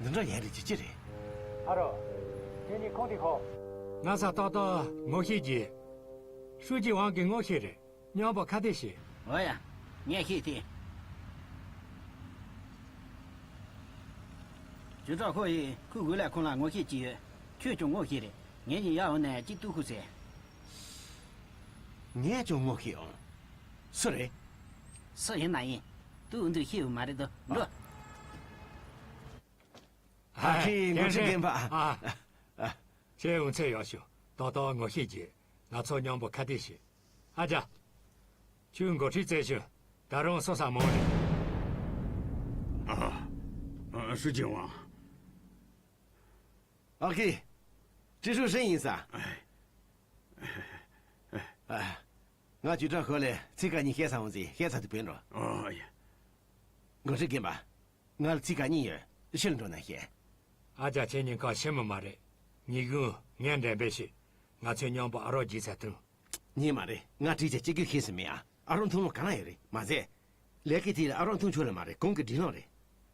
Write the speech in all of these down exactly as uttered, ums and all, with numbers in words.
འདི་འདྲ་ཡན་རེད་ཅི་ཅི་རེད། ཨ་རོ། ཁྱེད་གཉིས་ཁོང་དེ་ཁོ། ང་ས་ཏག་ཏག་ངོ་ཤེས་ཀྱི། ཧྲུའུ་ཅི་ཝང་གི་ངོ་ཤེས་རེད། མཉམ་པོ་ཁ་གཏད་བྱེད། འོ་ཡ། ངས་ཤེས་ཏེ། ཅུས་ཀྲང་ཧོ་ཡིས་ཁོའི་འོག་ལ་ཁོང་ལ་ངོ་ཤེས་ཀྱི་ཡོད། ཁྱོད་ཀྱང་ངོ་ཤེས་རེད། ངེད་གཉིས་ཡར་འོང་ནས་གཅིག་ལྟོས་ཤོག་ཟེར། ངས་ཀྱང་ངོ་ཤེས་འོང་། སུ་རེད། སུ་ཡིན་ན་ཡིན། ལྟོས་འོང་དུས་ཤེས་ཡོད་མ་རེད་དོ། འགྲོ། ཨ་ཁྱེད་འགོ་ཁྲིད་རྒན་པ། ཨ། ཨ། ཁྱེད་འོང་ཚད་ཡག་ཤོས། ཏག་ཏག་ངོ་ཤེས་ཀྱི། ང་ཚོ་མཉམ་པོ་ཁ་གཏད་བྱེད། ཨ་ཅག་ཁྱོད་འགོ་ཁྲིད་བཙལ་ཤོག་ད་རུང་སོ་ས་མང་རེད། ཨ། ཨ། ཧྲུའུ་ཅི་ཝང་། ཨ་ཁེ། ཀྲི་ཧྲུའུ་ཧྲེང་ཡིན་ས། ཨ། ང་ཅུས་ཀྲང་ཧོ་ལ་ཚིག་ཁ་ཉིན་བཤད་ས་འོང་ཟིན་བཤད་ས་དུ་བོས་འགྲོ། ཨོ་ཡ། འགོ་ཁྲིད་རྒན་པ། ང་ལ་ཚིག་ཁ་གཉིས་ཡོད། ཕྱིར་འགྲོ་ན་བཤད། ཨ་ཅག་ཁྱེད་ཉིན་ཁ་ཤི་མི་མ་རེད། ཉི་གུང་ངས་འདྲེན་པས་ཤི། ང་ཚོས་མཉམ་པོ་ཨ་རོགས་བརྗེས་ཚར་དུས། ཉན་མ་རེད། ང་བྲིས་ཆ་གཅིག་གིས་ཤེས་སུ་མེད་ཨ། ཨ་རོགས་མཐོང་ལོ་ག་ན་ཡོད་རེད་མ་ཟད། ལས་ཀའི་དེ་ལ་ཨ་རོགས་མཐོང་ཆོག་ལ་མ་རེད། གོང་གི་སྒྲིག་ལམ་རེད།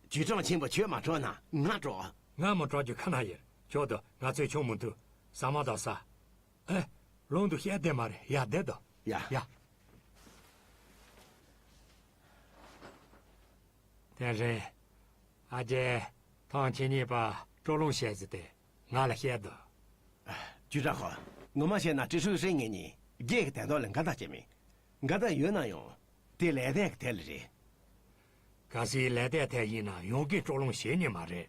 ཅུས་ཀྲང་ཆེན་པོ་ཁྱོད་མ་གྲོགས་ན་ང་གྲོགས། ང་མ་གྲོགས་རྒྱུ་ག་ན་ཡོད། ཁྱོད་དུ་ང་ཚོས་ཆུང་མུ་མཐུད་ཟ་མ་དང་ཟ། ཨེ། ལུང་དུ་བཤད་བསྡད་མ་རེད། ཡ་བསྡད་དོ། ཡ། ཡ། ཐེན་ཧྲེང་། ཨ་ཅེ། ཐང་ཁྱེད་གཉིས་པ་སྤྲོ་ལོང་བྱས་ཟིན་ཏེ་ང་ལ་བཤད་དོ། ཅུས་ཀྲང་ཧོ། ངོ་མ་བཤད་ན་ཀྲི་ཧྲུའུ་ཧྲེང་ངེད་གཉིས་རྒྱལ་གྱི་དོན་དག་ལ་འགལ་ཟླ་བྱས་མེད། འགལ་ཟླ་ཡོད་ན་ཡང་དེ་ལས་དོན་གྱི་ཐད་ལ་རེད། གལ་སྲིད་ལས་དོན་ཐད་ཡིན་ན་ཡོང་གི་སྤྲོ་ལོང་བྱེད་ཉན་མ་རེད།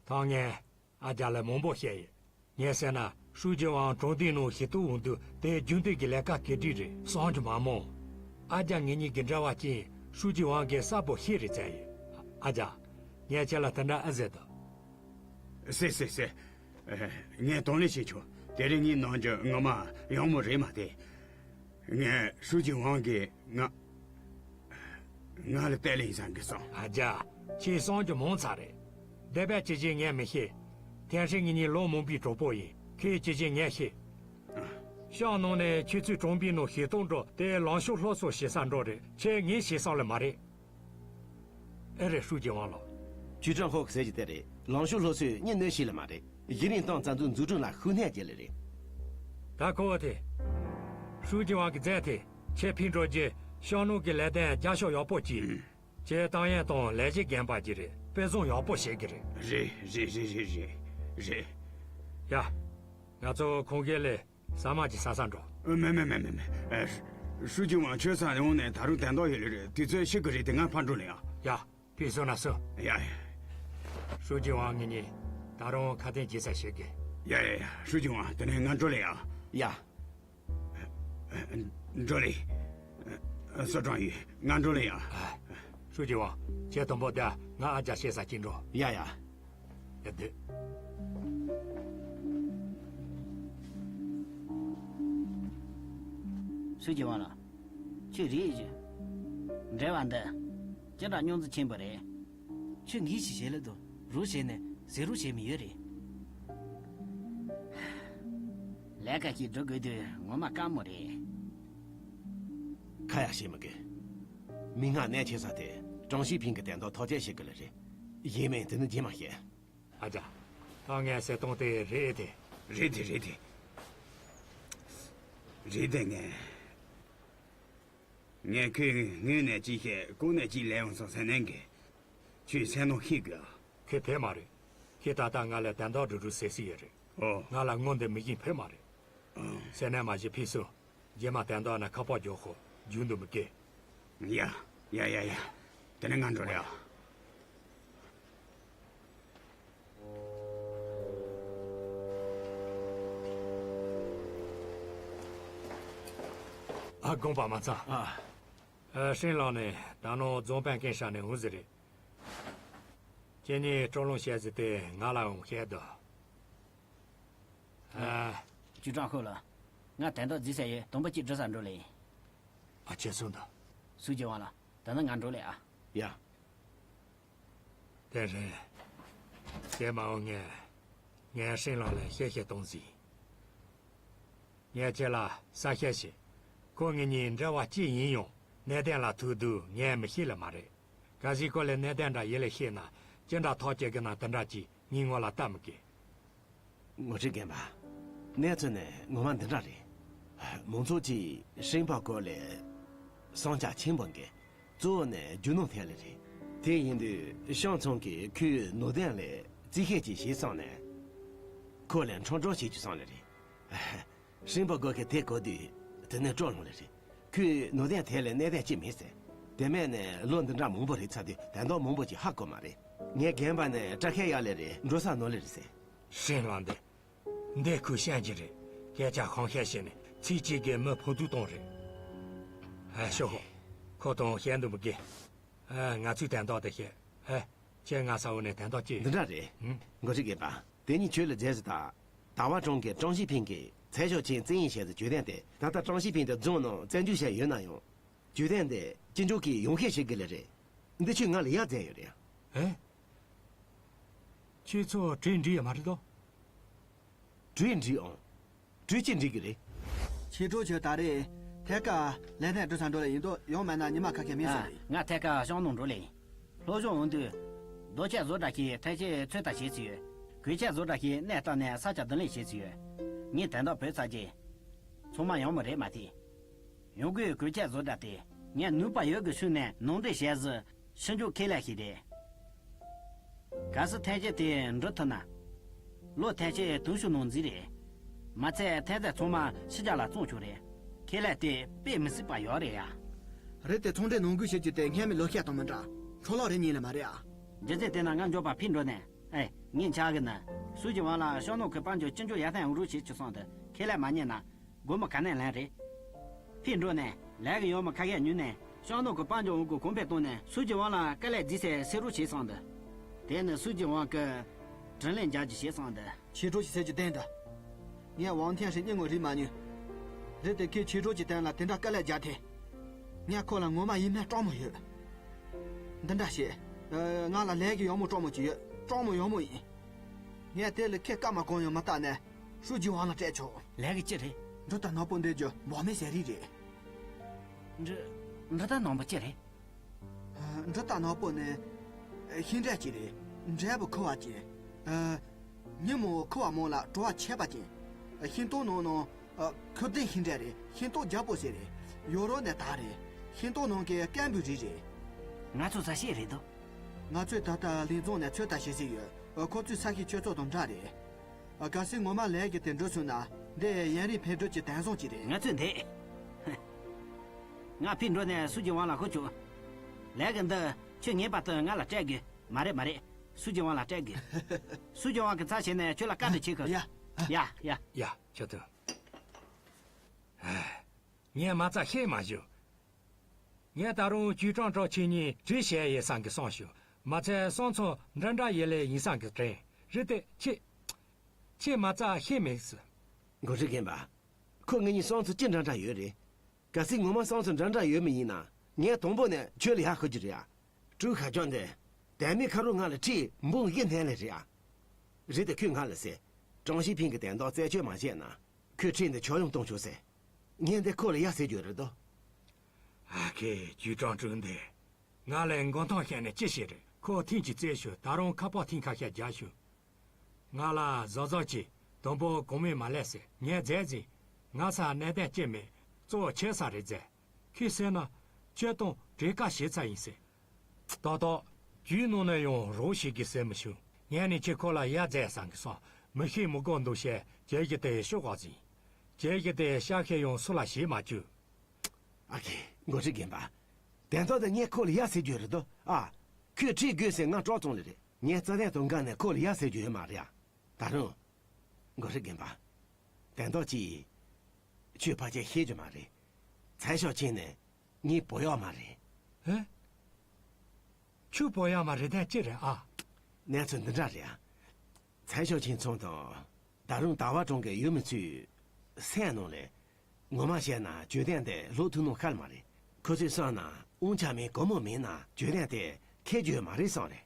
ད་ངས་ཨ་ཅག་ལ་མང་པོ་བཤད་ཡོད། ངས་ཟེར་ན་ཧྲུའུ་ཅི་ཝང་གྲོང་སྡེའི་ནང་ཞུ་གཏུག་འོང་དུས་དེ་རྒྱུན་མཐུད་ཀྱི་ལས་ཀ་ག་འདྲ་རེད་བསམ་རྒྱུ་མ་མང་། ཨ་ཅག་ངེད་གཉིས་ཀྱི་འབྲེལ་བ་ཅན་ཧྲུའུ་ཅི་ཝང་གིས་གསལ་པོ་ཤེས་རེ་བཙལ་ཡོད། ཨ་ཅག་ངས་ཁྱེད་ལ་དེ་འདྲ་ཨེ་ཟེར་དོ། ཟེར་ཟེར་ཟེར། ངས་དང་ལེན་བྱེད་ཆོག་དེ་རིང་ངའི་ནང་རྒྱུ་ངོ་མ་ཡག་མོ་རེད་མ་དེ། ངས་ཧྲུའུ་ཅི་ཝང་གིས་ང་ང་ལ་བལྟས་ལེ་ཡིན་བསམ་གི་སོང་། ཨ་ཅག་ཁྱེད་བསམ་རྒྱུ་མང་ཚར་རེད། སྡེ་པ་ཇི་བཞིན་ངས་མི་ཤེས། ཐེན་ཧྲེང་ངེད་གཉིས་ལོ་མང་པོའི་གྲོགས་པོ་ཡིན། ཁོས་ཇི་བཞིན་ངས་ཤེས། ཤང་ནང་ནས་ཁྱེད་ཚོའི་གྲོང་པའི་ནང་ཞུ་གཏུག་འགྲོ་དེ་ལང་ཤོ་ལྷོ་སོ་ཞེ་ས་འགྲོ་རེད། ཁྱེད་ངས་ཤེས་སོང་ལེ་མ་རེད། ཨེ་རེད། ཧྲུའུ་ཅི་ཝང་ལགས། ཅུས་ཀྲང་ཧོ་གི་ཟེར་གྱི་དེ་རེད། ལང་ཤོ་ལྷོ་སོས་གཉིད་གནོད་ཤེས་ལེ་མ་རེད། གཞི་རིམ་ཏང་རྩ་འཛུགས་འཛུགས་སྐྲུན་ལ་ཤུགས་སྣོན་བྱེད་ལེ་རེད། ད་ཁོ་བོ་དེ། ཧྲུའུ་ཅི་ཝང་གི་མཛད་དེ་ཁྱེད་ཕིན་འགྲོ་རྗེས་ཤང་ནང་གི་ལས་དོན་རྒྱབ་སྐྱོར་ཡག་པོ་གྱིས། ཁྱེད་ཏང་ཡོན་དང་ལས་བྱེད་རྒན་པ་གྱིས་རེད། དཔེ་བཟང་ཡག་པོ་བྱེད་གི་རེད། རེད་རེད་རེད། ཡ། ང་ཚོ་ཁོང་གི་ལས་ཟ་མ་ཅིག་ཟ་ས་འགྲོ། མེ་མེ་མེ་མེ་མེ། ཧྲུའུ་ཅི་ཝང་ཁྱོད་ས་ཡོང་ནས་ད་རུང་དོན་དག་ཡོད་ལེ་རེད། དུས་ཚོད་ཤི་གི་རེད་དེ་ང་ཕར་འགྲོ་ལེ་ཡ། ཡ། ཕེབས་སོང་ན་སོང་། ཡ་ཡ། ཧྲུའུ་ཅི་ཝང་ངེད་གཉིས་ད་རུང་ཁ་དན་བྱེད་ས་ཞིག་གི། ཡ་ཡ་ཡ། ཧྲུའུ་ཅི་ཝང་དེ་ནས་ང་འགྲོ་ལེ་ཡ། ཡ། འགྲོ་ལེ། སོ་ཀྲང་ཡུས། ང་འགྲོ་ལེ་ཡ། ཧྲུའུ་ཅི་ཝང་། ཁྱེད་དང་པོ་བསྡད། ང་ཨ་ཅག་བཤད་ས་གཅིག་འགྲོ། ཡ་ཡ། ཡ་བསྡད། ཧྲུའུ་ཅི་ཝང་ལགས། ཁྱོད་རིག་ཞུ། འབྲེལ་བ་འདི། ཅི་འདྲ་རྙོག་འཛིང་ཆེན་པོ་རེད། ཁྱོད་ངས་ཞིག་བྱེད་ལེ་དོ། རོགས་བྱས་ནས་ཟེར་རོགས་བྱས་མི་ཡོད་རེད། ལས་ཀ་ཞིག་སྒྲུབ་དགོས་དུས་ངོ་མ་དཀའ་མོ་རེད། ཁ་ཡག་བྱེད་མི་དགོས། མི་ང་གནད་ཆེ་ས་དེ་ཀྲང་ཞི་ཕིང་གི་དོན་དག་ཐག་གཅོད་བྱེད་དགོས་ལེ་རེད། ཡིན་མིན་དེ་ནི་རྗེས་མ་བཤད། ཨ་ཅག་ད་ངས་ཟེར་སྟངས་དེ་རེད་དེ། རེད་དེ་རེད་དེ། རེད་དེ་ངས། ངས་ཁོས་སྔོན་ནས་ཅི་བཤད་གོང་ནས་ཅི་ལས་ཡོང་སོང་ཟེར་ནས་གི། ཁྱོས་སེམས་ནང་ཤེས་དགོས་ཨ། ཁོས་ཕེབས་མ་རེད། ཁོས་ད་ལྟ་ང་ལ་དོན་དག་སྒྲུབ་རོགས་ཟེར་སྲིད་ཡོད་རེད། ཨོ། ང་ལ་དངོས་འདི་མི་བཞིན་ཕེབས་མ་རེད། ཨང་། ཟེར་ནས་མ་གཞི་ཕེབས་སོང་། རྗེས་མ་དོན་དག་ན་ཁ་པར་རྒྱག་ཤོག་རྒྱུགས་འདུག་མི་སྐད། ཡ། ཡ་ཡ་ཡ། དེ་ནས་ང་འགྲོ་ལེ་ཨ། ཨ། དགོངས་པ་མ་ཚོམ། ཨ། ཨ། ཧྲིན་ལགས་ནི་ད་ནང་རྫོང་དཔོན་ཀུན་ཧྲ་ནས་འོང་ཟིག་རེད། ཁྱེད་གཉིས་སྤྲོ་ལོང་བཤད་ཟིག་དེ་ང་ལའང་བཤད་དོ། ཨ། ཅུས་ཀྲང་ཧོ་ལགས། ང་དོན་དག་རྫིས་ས་ཡོད། དང་པོ་གཅིག་འགྲོ་ས་འགྲོ་ལེ། ཨ། ཁྱེད་སོང་དང་། ཧྲུའུ་ཅི་ཝང་ལགས། ད་ནི་ང་འགྲོ་ལེ་ཨ། ཡ། དེ་རིང་། རྗེས་མ་འོ་ངས། ངས་ཧྲིན་ལགས་ལ་བཤད་བཤད་གཏོང་ཟིན། ངས་ཁྱེད་ལ་གསལ་བཤད་བྱེད། ཁོ་ངེད་གཉིས་འབྲེལ་བ་ཅི་ཡིན་ཡང་གནད་དོན་ལ་ཐུག་དུས་ངས་མི་ཤེས་ལེ་མ་རེད། གལ་སྲིད་ཁོ་ལ་གནད་དོན་འདྲ་ཡོད་ལེ་ཤེས་ན་ ཅི་འདྲ་ཐག་བཅད་གི་ན་དེ་འདྲ་གྱིས་ངའི་ངོ་ལ་ལྟ་མི་དགོས། ངོ་སྤྲོད་རྒན་པ། གནས་ཚུལ་ནི་ངོ་མ་འདི་འདྲ་རེད། མང་ཚོགས་ཀྱིས་ཧྲེང་པ་སྐོར་ལས་བསམ་འཆར་ཆེན་པོ་འགའ། གཙོ་བོ་ནི་རྒྱུ་ནོར་ཐད་ལ་རེད། དེ་ཡིན་དུས་ཤང་ཚང་གིས་ཁོའི་ནོར་དོན་ལ་རྩིས་ཞིབ་ཅིག་བྱས་སོང་ནས། ཁོ་ལ་ཁྲིམས་བཀོད་བྱེད་རྒྱུ་བསམ་ལ་རེད། ཧྲེང་པ་སྐོར་གྱིས་དེ་གོ་དུས་དེ་ནས་སྤྲོ་ཡོང་ལ་རེད། ཁོའི་ནོར་དོན་ཐད་ལ་གནད་དོན་ཅི་མེད་ཟེར། དེ་མིན་ནས་ལོ་འདི་འདྲ་མང་པོ་རེད་ཚར་དུས་དོན་དག་མང་པོ་ཅིག་ཧ་གོ་མ་རེད། ངས་རྒན་པ་ནས་སྐྲ་ཤད་གཡར་ལེ་རེད། འགྲོ་ས་ནོར་ལེ་རེད་ཟེར། ཧྲེང་ལགས་འདི། འདི་ཁོའི་བཤད་རྒྱུ་རེད། སྐད་ཆ་ཤོང་ཤེས་བྱས་ནས་ཚིག་གཅིག་གིས་མི་ཕོ་ཐུག་གཏོང་རེད། ཨ་ཤོག་ཁོ་དང་བཤད་འདུག་མི་དགོས། ཨ་ང་ཚོའི་དོན་དག་དེ་བཤད། ཨ་ཁྱེད་ང་ས་འོག་ནས་དོན་དག་ཅི། འདི་འདྲ་རེད། ཨུམ། མགོ་ཁྲིད་རྒན་པ། དེ་ཉིན་ཁྱོད་ལ་མཛད་ཟི་ད། ཟླ་བ་གྲོང་གི་ཀྲང་ཞི་ཕིང་གིས་ཚེ་ཤོག་ཆེན་བཙན་གཡེམ་བྱས་ཟི་ཇུས་ཏན་དེ་ད་ལྟ་ཀྲང་ཞི་ཕིང་དེ་རྫོང་ནང་བཙན་འཇུག་བྱས་ཡོད་ན་ཡང་། ཇུས་ཏན་དེ་ཅི་འཇུག་གིས་ཡོང་ཤེས་བྱེད་དགོས་ལེ་རེད། འདི་ཁྱོད་ང་ལ་ཡ་མཛད་ཡོད་རེད། ཨེ། ཁྱེད་ཚོ་གྲོས་འགྲིག་ཡོད་མ་རེད་དོ། གྲོས་འགྲིག་ཨང་། གྲོས་ཅི་འགྲིག་གི་རེད། ཆི་ཀྲུའུ་ཁྱོད་ད་རེས་ཐད་ཀར་ལས་དོན་འགྲོ་ས་འགྲོ་ལེ་ཡིན་དོ། ཡང་མིན་ན་ཉི་མ་ཁ་ཤས་མིན་ས་རེད། ང་ཐད་ཀར་ཤང་ནང་འགྲོ་ལེ་ཡིན། སློབ་སྦྱོང་འོང་དུས། རྡོ་ཆས་བཟོ་གྲྭ་ཞིག་ཐད་ཆེད་ཚོད་ལྟ་བྱེད་ཀྱི་ཡོད། གོས་ཆས་བཟོ་གྲྭ་ཞིག་གནས་སྟངས་ནས་ས་ཆ་བསྡུ་ལེན་བྱེད་ཀྱི་ཡོད། ངས་དོན་དག་བོད་ཚ་རྗེས། ཚང་མ་ཡོང་མི་རེད་མ་གཏོགས། ཡང་སྒོས་གོས་ཆས་བཟོ་གྲྭ་དེ་ངས་ནུས་པ་ཡོད་དགུ་ཤུགས་ནས་ནང་འདྲེན་བྱས་ཟིན་ཕྱི་འཇུག་ཁེ་ལས་ཤིག་རེད། གལ་སྲིད་ཐོན་སྐྱེད་དེ་འགྲུབ་ཐུབ་ན། ལོ་ཐོན་སྐྱེད་དུང་ཕྱུར་ནང་འཛིན་རེད། མ་ཚད་ཐོན་རྫས་ཚང་མ་ཕྱི་རྒྱལ་ལ་བཙོང་ཆོག་རེད། ཁེ་ལས་དེ་དཔེ་མི་སྲིད་པ་ཡོད་རེད་ཡ། རེད་དེ་ཚོང་འབྲེལ་ནང་འགུལ་བྱེད་རྒྱུ་དེ་སྔ་མའི་ལོ་ཤས་དང་མི་འདྲ། འཕྲོ་བརླག་རེ་ཉིན་ལ་མ་རེད་ཨ། རྒྱུ་མཚན་དེ་ན་ང་མགྱོགས་པ་ཕེབས་འགྲོ་ནས། ཨེ། ངས་འཆར་གི་ན། སུའུ་ཅི་ཝང་ལ་ཤང་ནོ་ཁོའི་དཔལ་འབྱོར་སྤྱི་འཇོག་ཡར་ཐོན་འོང་རོགས་བྱེད་ཅི་སོང་དུ་ཁེ་ལས་མ་རྙེད་ན། སྒོར་མོ་ག་ནས་ལེན་རེད། ཕེབས་འགྲོ་ནས་ལས་ཀྱི་ཡོད་མི་ཁ་ཤས་ཉོས་ནས་ཤང་ནོ་ཁོའི་དཔལ་འབྱོར་འོང་སྒོ་གོང་འཕེལ་གཏོང་ནས་སུའུ་ཅི་ཝང་ལ་དཀའ་ལས་རྗེས་སེ་སེ་རོགས་བྱེད་སོང་དུ། དེ་ནི་སུའུ་ཅི་ཝང་གི་དྲིན་ལན་འཇལ་རྒྱུ་བྱེད་སོང་དུ། ཆི་ཀྲུའུ་ཞིག་ཟེར་རྒྱུ་བདེན་དུ། ངས་ཝང་ཐན་ཧྲི་སྙིང་ངོ་རིག་མ་མྱོང་། རེད་དེ་ཁོས་ཆི་ཀྲུའུ་ཀྱི་དོན་ལ་དེ་འདྲ་དཀའ་ལས་རྒྱག་ཐེ། ངས་ཁོ་ལ་ངོ་མ་ཡིན་ན་སྤྲང་མོ་ཡོད། འདི་འདྲ་བྱེད། ཨ། ང་ལ་ལས་ཀྱི་ཡག་མོ་སྤྲང་མོ་ཅིག་ཡོད། སྤྲང་མོ་ཡག་མོ་ཡིན། ངས་དེ་ལ་ཁེ་སྐར་མ་གང་ཡང་མ་བཏབ་ནས་སུའུ་ཅི་ཝང་ལ་སྤྲད་ཆོག་ལས་ཀྱི་ཅི་རེད། འབྲུ་དང་ནག་པོ་འདེབས་རྒྱུ་འབག་མེད་ཟེར་རིགས་རེད། འབྲུ། འབྲུ་དང་ནག་པོ་ཅི་རེད། འབྲུ་དང་ནག་པོ་ནི་ཤིང་འབྲས་ཅིག་རེད། འབྲས་བུ་ཁུ་བ་ཅན། ཉིན་མོ་ཁུ་བ་མང་ལ་བྲོ་བ་ཆད་པ་ཅན། ཤིང་ཏོག་ནང་ནང་ཁུ་ལྡན་ཤིང་འབྲས་རེད། ཤིང་ཏོག་རྒྱགས་པོ་ཟེར་རེད། ཡོ་རོབ་ནས་དར་རེད། ཤིང་ཏོག་ནང་གི་སྐམ་པོའི་རིགས་རེད། ང་ཚོ་ས་ཤེས་རེད་དོ། ང་ཚོས་ད་ལྟ་ལས་རྫོང་ནས་ཚོད་ལྟ་བྱེད་བཞིན་ཡོད། ཁོ་ཚོའི་ས་ཤེས་ཁྱོད་ཚོ་དང་འདྲ་རེད། གལ་སྲིད་ངོ་མ་ལས་ཀྱི་དེ་འགྲུབ་སོང་ན་འདི་ཡུན་རིང་འཕེལ་འགྲིབ་ཀྱི་དེང་སང་ཅིག་རེད། ང་ཚོས་འདེད། ང་ཕེབས་འགྲོ་ནས་སུའུ་ཅི་ཝང་ལ་ཤོད་ཆོག་ལས་ཀྱི་འདི་ཁྱོད་ངེས་པར་དུ་ང་ལ་སྤྲད་དགོས། མ་རེད་མ་རེད། སུའུ་ཅི་ཝང་ལ་སྤྲད་དགོས། སུའུ་ཅི་ཝང་གི་ཚབ་བྱས་ནས་ཁྱོད་ལ་བཀའ་འདྲི་བྱེད་གི། ཡ། ཡ་ཡ། ཡ་ཁྱོད་དུ། ངས་མ་རྩ་ཤེས་མ་ཞུ། ངས་ད་རུང་ཅུས་ཀྲང་ཀྲོ་ཁྱེད་གཉིས་གྲོས་བྱས་ཡིན་བསམ་གི་བསམ་ཞུ། མ་ཚད་སང་ཚོ་འདྲ་འདྲ་ཡེ་ལེ་ཡིན་བསམ་གི་དྲན། རེད་དེ་ཁྱེད། ཁྱེད་མ་རྩ་ཤེས་མེད་སི། མགོ་ཁྲིད་རྒན་པ། ཁོ་ངེད་གཉིས་སང་ཚོ་ཅི་འདྲ་འདྲ་ཡོད་རེད། གལ་སྲིད་ངོ་མ་སང་ཚོ་འདྲ་འདྲ་ཡོད་མི་ཡིན་ན་ངས་དང་པོ་ནས་ཁྱོད་ལ་ཡར་ཤོད་རྒྱུ་རེད་ཨ། ཀྲུའུ་ཁ་ཅང་འདི། དེ་མིན་ཁ་རོག་ང་ལ་ཁྲིད་འབུང་གི་ནན་ལེ་རེད་ཨ། རེད་དེ་ཁོས་ང་ལ་ཟེར། ཀྲང་ཞི་ཕིང་གི་དོན་དག་རྩད་གཅོད་མ་བྱས་ན། ཁོས་ཁྲིད་འདི་ཆོག་ཡང་གཏོང་ཆོག་ཟེར། ངས་འདི་ཁོ་ལ་ཡ་ཟེར་རྒྱུ་རེད་དོ། ཨ་ཁེ་ཅུས་ཀྲང་ཀྲོ་འདི། ང་ལ་མགོ་ཐང་བཤད་ནས་ཅི་བྱེད་རེད། ཁོ་ཐེངས་གཅིག་རྩད་ཞུ། ད་རུང་ཁ་པར་ཐེངས་ཁ་ཤས་རྒྱག་ཞུ། ང་ལ་གཟབ་གཟབ་གྱིས་དང་པོ་གོང་མའི་མ་ལས་ཟེར། ངས་མཛད་ཟིན། ང་ས་གནད་དོན་ཅི་མེད། གཙོ་བོ་ཁྱེད་ས་རེད་ཟེར། ཁྱེད་ཟེར་ན་ཁྱེད་དང་གྲོས་ཀ་བྱེད་ཚར་ཡིན་ཟེར། ཏག་ཏག་ཅུས་ནང་ནས་ཡང་རོགས་བྱེད་གི་ཟེར་མི་ཞུ། ངས་ནི་ཁྱེད་ཁོ་ལ་ཡ་མཛད་བསམ་གི་སོང་། མི་ཤེས་མི་དགོས་འདུག་བཤད་ཁྱེད་ཀྱི་དེ་ཤོག་ག་ཟིན། ཁྱེད་ཀྱི་དེ་ཤ་ཤེད་ཡང་སུ་ལ་བྱེད་མ་བཅུག་ཨ་ཁེ་མགོ་ཁྲིད་རྒན་པ། དོན་དག་དེ་ངས་ཁོ་ལ་ཡ་ཟེར་རྒྱུ་རེད་དོ། ཨ། ཁོས་ཁྲིད་དགོས་ཟེར་ང་སྐྲག་བཙོང་ལེ་རེད། ངས་རྩ་དོན་དང་འགལ་ནས་ཁོ་ལ་ཡ་ཟེར་རྒྱུ་ཡོད་མ་རེད་ཨ། ད་རུང་། མགོ་ཁྲིད་རྒན་པ། དོན་དག་ཅིག་ཁྱོད་ཕལ་ཆེར་ཤེས་རྒྱུ་མ་རེད། ཚའི་ཞའོ་ཆིན་ནི་ངའི་བུ་ཡག་མ་རེད། ཨེ། ཁྱོད་བུ་ཡག་མ་རེད་དོན་ཅི་རེད་ཨ། གནས་ཚུལ་འདི་འདྲ་རེད་ཨ། ཚའི་ཞའོ་ཆིན་ཚང་དང་། ད་རུང་ཟླ་བ་གྲོང་གི་ཡུལ་མི་ཚོའི་སེམས་ནང་ལ། ངོ་མ་བཤད་ན་ཇུས་ཏན་དེ་ལོག་ཐུག་ནོ་ཁེལ་མ་རེད། ཁོ་ཚོས་བསམ་ན་དབང་ཆ་མེད་སྒོར་མོ་མེད་ན་ཇུས་ཏན་དེ་ཁེལ་རྒྱུ་མ་རེད་བསམ་རེད།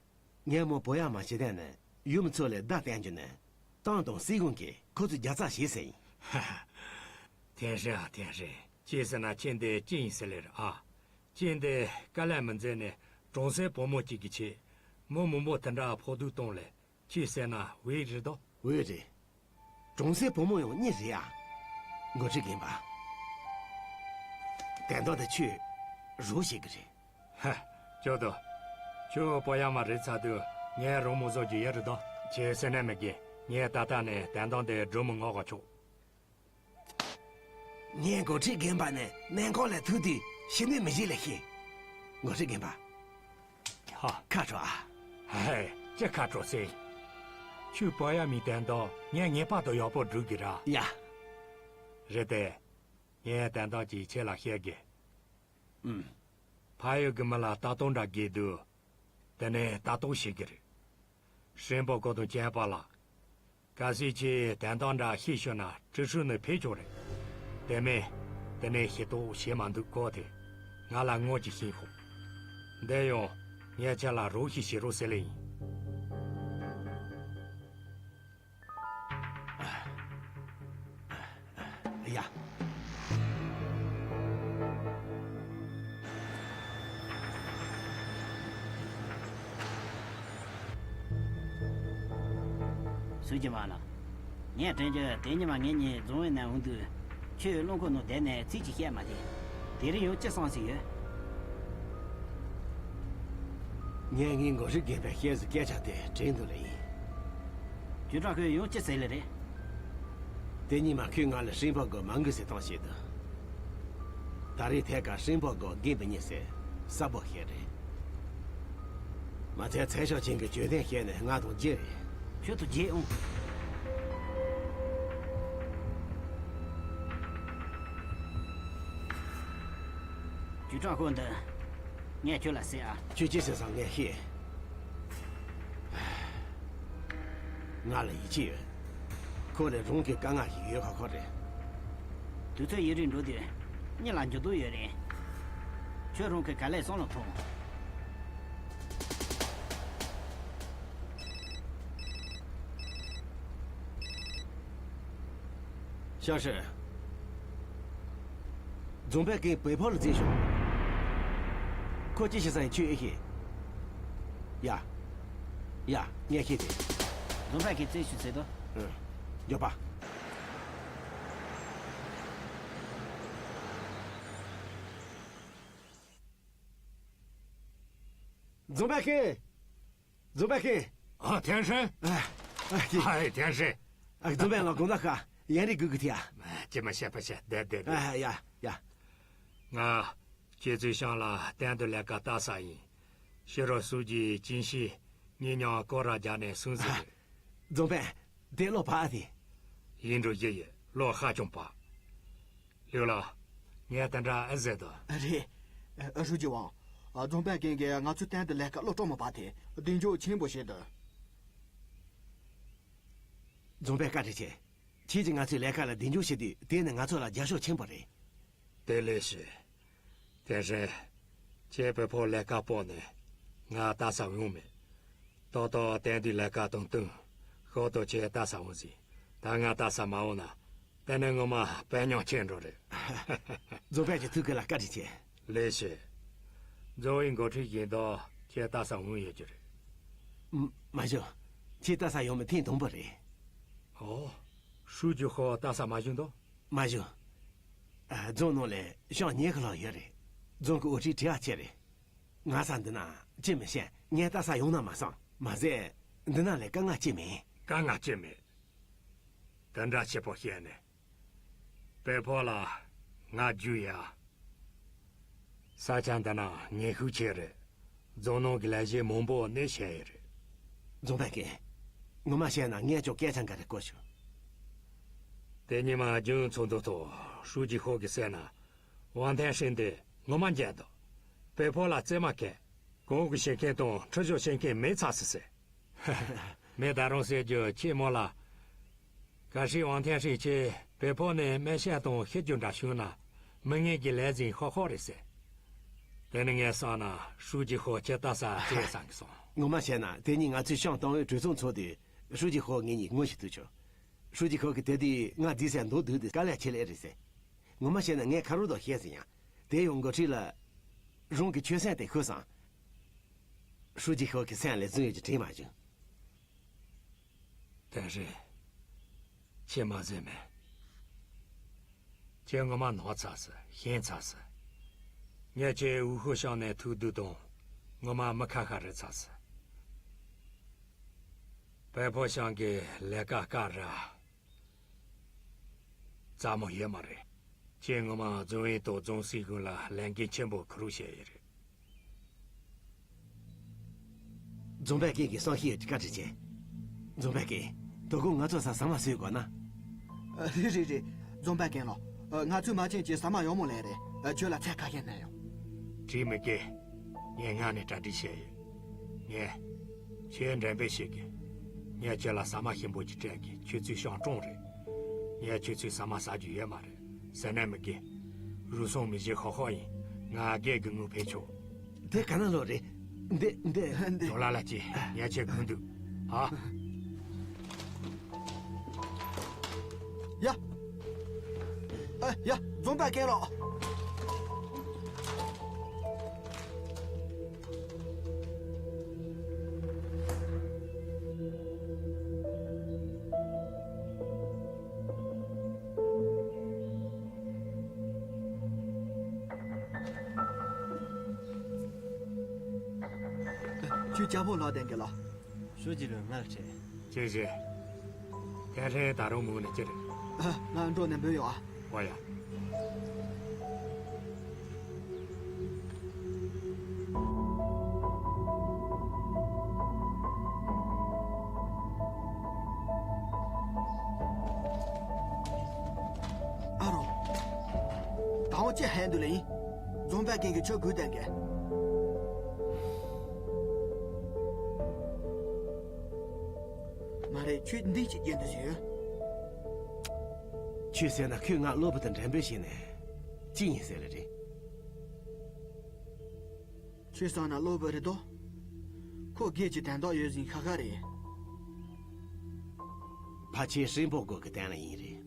ངས་མོ་བུ་ཡག་མ་བྱེད་དོན་ནི་ཡུལ་མི་ཚོ་ལ་བརྡ་བསྟན་རྒྱུ་ནི། ཏང་དང་སྲིད་གཞུང་གིས་ཁོ་ཚོ་རྒྱབ་རྩ་བྱེད་ཟེར་ཡིན། ཧ་ཧ། ཐེན་ཧྲེང་ཨ་ཐེན་ཧྲེང་། ཅི་ཟེར་ན་ཁྱེད་འདི་ཅི་ཡིན་ཟེར་ལེ་རེད་ཨ། ཁྱེད་འདི་དཀའ་ལས་མི་མཛད་ནས་གྲོང་གསེབ་བུ་མོ་གཅིག་གི་ཆེད། མི་མང་པོ་དེ་འདྲ་ཕོག་ཐུག་བཏང་ལས་ཁྱོད་བསད་ན་འོས་རེད་དོ། འོས་རེད། གྲོང་གསེབ་བུ་མོ་ཡང་གཉིས་རེད་ཨ། འགོ་ཁྲིད་རྒན་པ། དན་ཏང་དེ་ཁྱོད་རོགས་བྱེད་ཀྱི་རེད། ཧ། ཅོ་དོ། ཁྱོད་པོ་ཡ་མ་རེད་ཚ་དུས་ངས་རོགས་མོ་བཟོ་རྒྱུ་ཡོད་རེད་དོ། ཁྱོད་སེམས་ནད་མི་དགོས། ངས་ད་ལྟ་ནས་དན་ཏང་དེ་སྒྲུབ་མི་མངགས་ག་ཆོག་ངས་འགོ་ཁྲིད་རྒན་པ་ནས་གནད་འགག་ལ་ཐུག་དུས་ཤི་ནུས་མི་ཞིག་ལ་ཤེས། འགོ་ཁྲིད་རྒན་པ། ཧ། ཁ་དྲོ་ཨ། ཧེ། ཅི་ཁ་དྲོ་ཟེར། ཁྱོད་པོ་ཡ་མི་དན་ཏང་ངས་ངེས་པར་དུ་ཡག་པོ་སྒྲུབ་དགོས་ར། ཡ། རེད་དེ། ངས་དན་ཏང་གིས་ཁྱེད་ལ་བཤད་དགོས། ཨུམ། ཕ་ཡུལ་གྱི་མི་ལ་ལྟ་སྟངས་འདྲ་དགོས་དུས། དེ་ནས་ལྟ་རྟོག་བྱེད་ཀྱི་རེད། ཧྲིན་པོ་ཀོ་དང་ཁྱད་པར་ལ། གལ་སྲིད་ཁྱེད་དན་ཏང་འདྲ་ཤི་ཤོར་ན་ཀྲི་ཧྲུའུ་ནས་ཕེབས་ཆོག་རེད། དེ་མིན། དེ་ནས་ཤེས་རྟོགས་བྱེད་མ་འདུག་གོ་དེ། ང་ལ་དངུལ་ཅིག་བྱིན་ཤོག་འདི་ཡང་ངས་ཁྱེད་ལ་རོགས་ཤིག་བྱེད་རོགས་ཟེར་ལེ་ཡིན། ཡ། སུ་གྱི་མ་ལ། ངས་དྲན་རྒྱུ་དེ་ཉི་མ་ངེད་གཉིས་རྫོང་བའི་ནང་འོང་དུས། ཁྱོད་རླངས་འཁོར་ནང་བསྡད་ནས་ཚིག་ཅིག་བཤད་མ་བསྡད། དེ་རིང་ཡང་ཅི་བསམ་ཟིན་ཡོད། ངས་ངའི་འགོ་ཁྲིད་རྒན་པའི་བཤད་གཞི་སྐད་ཆ་དེ་དྲན་འདུག་ལེ་ཡིན། ཅུས་ཀྲང་ཁོས་ཡང་ཅི་ཟེར་ལེ་རེད། དེ་ཉི་མ་ཁོས་ང་ལ་ཧྲིན་པ་གོ་མང་གི་ཟེར་སྟངས་བཤད་འདུག་ད་རེས་ཐད་ཀར་ཧྲིན་པ་གོ་རྒན་པ་ཉིད་ཟེར་གསལ་པོ་བཤད་རེད། མ་ཚད་ཚེ་ཤོག་ཆེན་གྱི་ཇོ་ལྡན་བཤད་ནས་ང་དང་མཇལ་རེད། ཁྱོད་དང་མཇལ་འོང་། ཅུས་ཀྲང་ཁོ་འདི། ངས་ཁྱོད་ལ་ཟེར་ཨ། ཁྱོད་ཅི་ཟེར་སང་ངས་ཤེས། ང་ལ་ཡིད་ཆེས་ཡོད། ཁོ་ལ་རང་གི་དཀའ་ངལ་ཞིག་ཡོད་ཁ་ཁོ་རེད། དུས་ཚོད་ཡུན་རིང་འགྲོ་དུས། གཉིད་ལ་འགྱུར་ལྡོག་ཡོད་རེད། ཁྱོད་རང་གི་ག་ལེར་བསམ་བློ་ཐོངས། ཤ་ཧྲི། རྫོང་དཔོན་གྱིས་བོད་ཕོ་ལ་བཙལ་ཤོག་ཁོ་ཅི་བྱེད་ས་ཡིན་ཁྱོས་ཨེ་ཤེས། ཡ། ཡ། ངས་ཤེས་ཏེ། རྫོང་དཔོན་གྱིས་བཙལ་ཤོག་ཟེར་དོ། ཨ། མགྱོགས་པ། རྫོང་དཔོན་གྱིས། རྫོང་དཔོན་ཁྱེད། ཨ། ཐེན་ཧྲེང་། ཨ། ཨ། ཁྱེད། ཨ། ཐེན་ཧྲེང་། ཨ། རྫོང་དཔོན་ལ་དགོངས་དག་ཤ། ཡན་རིག་དགོས་ཀྱི་ཐེ་ཨ། ཅི་མ་བཤད་པ་བཤད་བསྡད་བསྡད་བསྡད། ཨ། ཡ། ཡ། ང་། ཁྱེད་ཚོའི་ཤང་ལ་གཏན་དུ་ལས་ཀ་ལྟ་ས་ཡིན། ཕྱི་རོལ་སུ་གྱིས་ཅིན་ཤི་ངེད་མཉམ་སྐོར་ར་རྒྱག་ནས་སོང་ཟིག་རྫོང་དཔོན། དེ་བློ་བག་ཨ་དེ། ཡིན་འགྲོ་རྒྱུ་ཡིན། བློ་ཧ་ཅང་བག་ལིའུ་ལགས། ངས་དེ་འདྲ་ཨེ་ཟེར་དོ། རེད། ཧྲུའུ་ཅི་ཝང་། རྫོང་དཔོན་ཀེང་གིས་ང་ཚོའི་སྟེང་དུ་ལས་ཀ་བློ་གཏོང་མ་པ་དེ་གདེང་འཇོག་ཆེན་པོ་བྱེད་དོ། རྫོང་དཔོན་བཀའ་དྲིན་ཆེ། ཁྱེད་ཀྱིས་ང་ཚོའི་ལས་ཀ་ལ་གདེང་འཇོག་བྱེད་དུས་དེ་ནི་ང་ཚོ་ལ་རྒྱབ་སྐྱོར་ཆེན་པོ་རེད། དེ་ལས་ཞེས། དེ་རིང་། ཁྱེད་བོད་ཕོ་ལས་ཀ་སྤོ་ནས་ང་ལྟ་ས་ཡོང་མེད། ཏོག་ཏོག་དེང་དུས་ལས་ཀ་དང་བསྟུན། ཤོག་ཏོ་ཁྱེད་ལྟ་ས་འོང་ཟིན། ད་ང་ལྟ་ས་མ་འོང་ན། དེ་ནས་ངོ་མ་དཔེ་ཉོག་ཆེ་འགྲོ་རེད། རྫོང་དཔོན་གྱི་ཐུགས་ཁུར་ལ་བཀའ་དྲིན་ཆེ། ལེགས་ཤོག་རྫོང་བའི་འགོ་ཁྲིད་ཡིན་དོ་ཁྱེད་ལྟ་ས་འོང་ཡོད་རྒྱུ་རེད། མ་མ་བྱུང་། ཁྱེད་ལྟ་ས་ཡོང་མི་ཐེངས་དང་པོ་རེད། ཨོ། ཧྲུའུ་ཅི་ཧོ་ལྟ་ས་མ་བྱུང་དོ། མ་བྱུང་། ཨ། རྫོང་ནང་ལ་ཤང་ཉེ་གི་ལོག་ཡོད་རེད། རྫོང་གི་དབུ་ཁྲིད་དྲི་བ་ཆེ་རེད། ང་ས་འདི་ན་ཅི་མི་ཤེས། ངས་ལྟ་ས་ཡོང་ན་མ་སོང་། མ་ཟད་འདི་ན་ལས་དཀའ་ངལ་ཅི་མེད། དཀའ་ངལ་ཅི་མེད། དེ་འདྲ་ཆེ་པོ་བཤད་ནས། བོད་ཕོ་ལ་ང་རྒྱུས་ཡ། ས་ཆ་འདི་ན་ངན་ཤུགས་ཆེ་རེད། རྫོང་ནང་གི་ལས་བྱེད་མང་པོ་གནས་བྱས་ཡོད་རེད། རྫོང་དཔོན་རྒན། ངོ་མ་བཤད་ན་ངས་ཀྱང་སྐད་ཆ་འགའ་རེ་གོ་བྱུང་། དེ་ཉི་མ་རྒྱུན་ཚོགས་འདུ་ཐོག་ཧྲུའུ་ཅི་ཧོ་གིས་ཟེར་ན། ཝང་ཐན་ཧྲིན་དེ་ངོ་མ་འཇལ་འདུག་བོད་ཕོ་ལ་བརྩེ་མ་མཁན། གོང་གི་བྱེད་མཁན་དང་ཁྲི་གཞུང་བྱེད་མཁན་མེད་ཚར་སི་སི། མེད་ད་རུང་ཟེར་རྒྱུ་ཁྱེད་མོ་ལ། གལ་སྲིད་ཝང་ཐན་ཧྲིན་ཁྱེད་བོད་ཕོ་ནས་སྨན་ཤ་དང་ཤི་རྒྱུ་འདྲ་བྱུང་ན། མི་ངན་གྱི་ལས་འཛིན་ཧོ་ཧོ་རེད་ཟེར། དེ་ནི་ངས་བསམ་ན་ཧྲུའུ་ཅི་ཧོ་ཁྱེད་ལྟ་ས་བྱས་བསམ་གི་སོང་། ངོ་མ་བཤད་ན་དེ་ཉིན་ང་ཚོས་ཤང་ཏང་ཨུའི་གྲོས་ཚོགས་འཚོགས་དུས་ཧྲུའུ་ཅི་ཧོ་ངེད་གཉིས་ངོ་ཤེས་ཐུབ་བྱུང་། ཧྲུའུ་ཅི་ཧོ་གིས་དེ་དུས་ང་རྫིག་སའི་མདོག་བསྡུས་ཏེ་དཀའ་ལས་ཆེ་ལེ་རེད་ཟེར། ངོ་མ་བཤད་ན་ངས་ཁ་རོག་ཏོ་བཤད་ཟིན་ཡང་། དེ་ཡང་འགོ་ཁྲིད་ལ། རང་གི་ཆོད་སེམས་དེ་ཤོད་སོང་། ཧྲུའུ་ཅི་ཤོག་གི་སེམས་ལ་རྫུན་ཡོད་ཀྱི་དྲན་མ་བྱུང་། བསྟན་རེད། ཁྱེད་མ་ཟེར་མེད། ཁྱེད་ངོ་མ་ནོར་ཚར་སོང་། ཤེས་ཚར་སོང་། ངས་ཁྱེད་ཝུའུ་ཧུ་ཤང་ནས་ཐུག་དུས་དང་ངོ་མ་མི་ཁ་ཁ་རེད་ཚར་སོང་། པད་ཕོ་ཤང་གི་ལས་ཀ་བཀག་ར་རྩ་མོ་ཡོད་མ་རེད། ཁྱེད་ངོ་མ་རྫོང་ཡིན་དང་རྫོང་སྲིད་གཞུང་ལ་ལས་འགན་ཆེན་པོ་འཁུར་བཞག་ཡོད་རེད། རྫོང་དཔོན་རྒན་གྱིས་གསུང་བཤད་ཡོད་ཀྱི། བཀའ་དྲིན་ཆེ། རྫོང་དཔོན་རྒན། དོ་དགོང་ང་ཚོ་ས་ཟ་མ་ཟོས་དགོས་ན། ཨ། རེད་རེད་རེད། རྫོང་དཔོན་རྒན་ལགས། ཨ། ང་ཚོས་མ་ཆེན་གྱི་ཟ་མ་ཡག་མོ་ལས་རེད། ཨ། ཁྱོད་ལ་ཚད་ཁ་ཤས་གནང་ཡོང་། བྲིས་མི་དགོས། ངས་སྔ་ནས་གྲ་སྒྲིག་བྱས་ཡོད། ངས་ཁྱོད་འགྲེམས་སྤེལ་བྱེད་དགོས། ངས་ཁྱོད་ལ་ཟ་མ་ཞིམ་པོ་ཅིག་སྤྲད་གི། ཁྱོད་ཚོའི་ཤང་གྲོང་རེད། ངས་ཁྱོད་ཚོའི་ཟ་མ་ཟ་རྒྱུ་ཡོད་མ་རེད། ཟེར་ན་མི་དགོས། རུལ་སུངས་མི་བྱེད། ཧོ་ཧོ་ཡིན། ང་རྒས་གི་ངུ་ཕེབས་ཆོག། དེ་ག་ན་ལོ་རེད། འདི་འདི། འདི། ཇོ་ལ་ལ་ཅི། ཉལ་ཆས་གོན་འདུག་ཨ། ཡ། ཨ་ཡ། རྫོང་དཔོན་རྒན་ལགས། ཁྱོད་ཅག་པོ་ལགས་བསྟན་གི་ལགས། ཞུ་གི་ལོས་ང་ལ་ཁྲེལ། ཅེ་ཅེ། ཏན་ཧྲེང་ད་རུང་མུ་ནས་ཅི་རེད། ཨ། ང་འགྲོ་ནས་འབོད་ཡོང་ཨ། ཨོ་ཡ། ཨ་རོ། ད་འོ་ཅི་ཧན་དུ་ལེ་ཡིན། རྫོང་དཔོན་རྒན་གྱིས་ཁྱོད་སྒུག་བསྡད་མཁན། མ་རེད། ཁྱོད་འདི་ཅིག་རྒྱན་དུ་ཞུ། ཁྱོད་ཟེར་ན་ཁོས་ང་གློ་བུར་དུ་འགྲེམས་སྤེལ་བྱས་ནས་ཅི་ཡིན་ཟེར་ལེ་རེད། ཁྱོད་བསམ་ན་གློ་བུར་རེད་དོ། ཁོ་སྒེར་གྱི་དོན་དག་ཡོད་ཟིན་ཁ་ཁ་རེད། ཕལ་ཆེར་ཧྲིན་པོ་སྒོ་གི་སྟེང་ལ་ཡིན་རེད།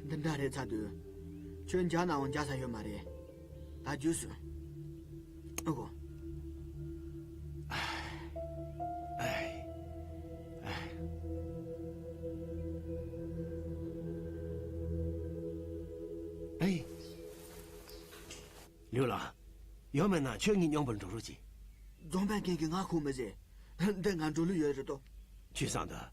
འདི་འདྲ་རེད་ཚར་དུས། ཁྱོད་འཇགས་ནའང་འཇགས་ས་ཡོད་མ་རེད། ད་རྒྱུགས་སོང་། ཨ་གོ། ཨེ། ལིའུ་ལགས། ཡང་མིན་ན་ཁྱོད་ངའི་མཉམ་པོར་འགྲོ་རོགས་གྱིས། རྫོང་དཔོན་རྒན་གྱིས་ང་ཁུངས་མི་བཟོད། འདི་ང་འགྲོ་ལུགས་ཡོད་རེད་དོ། ཁྱོད་བསམ་དང་།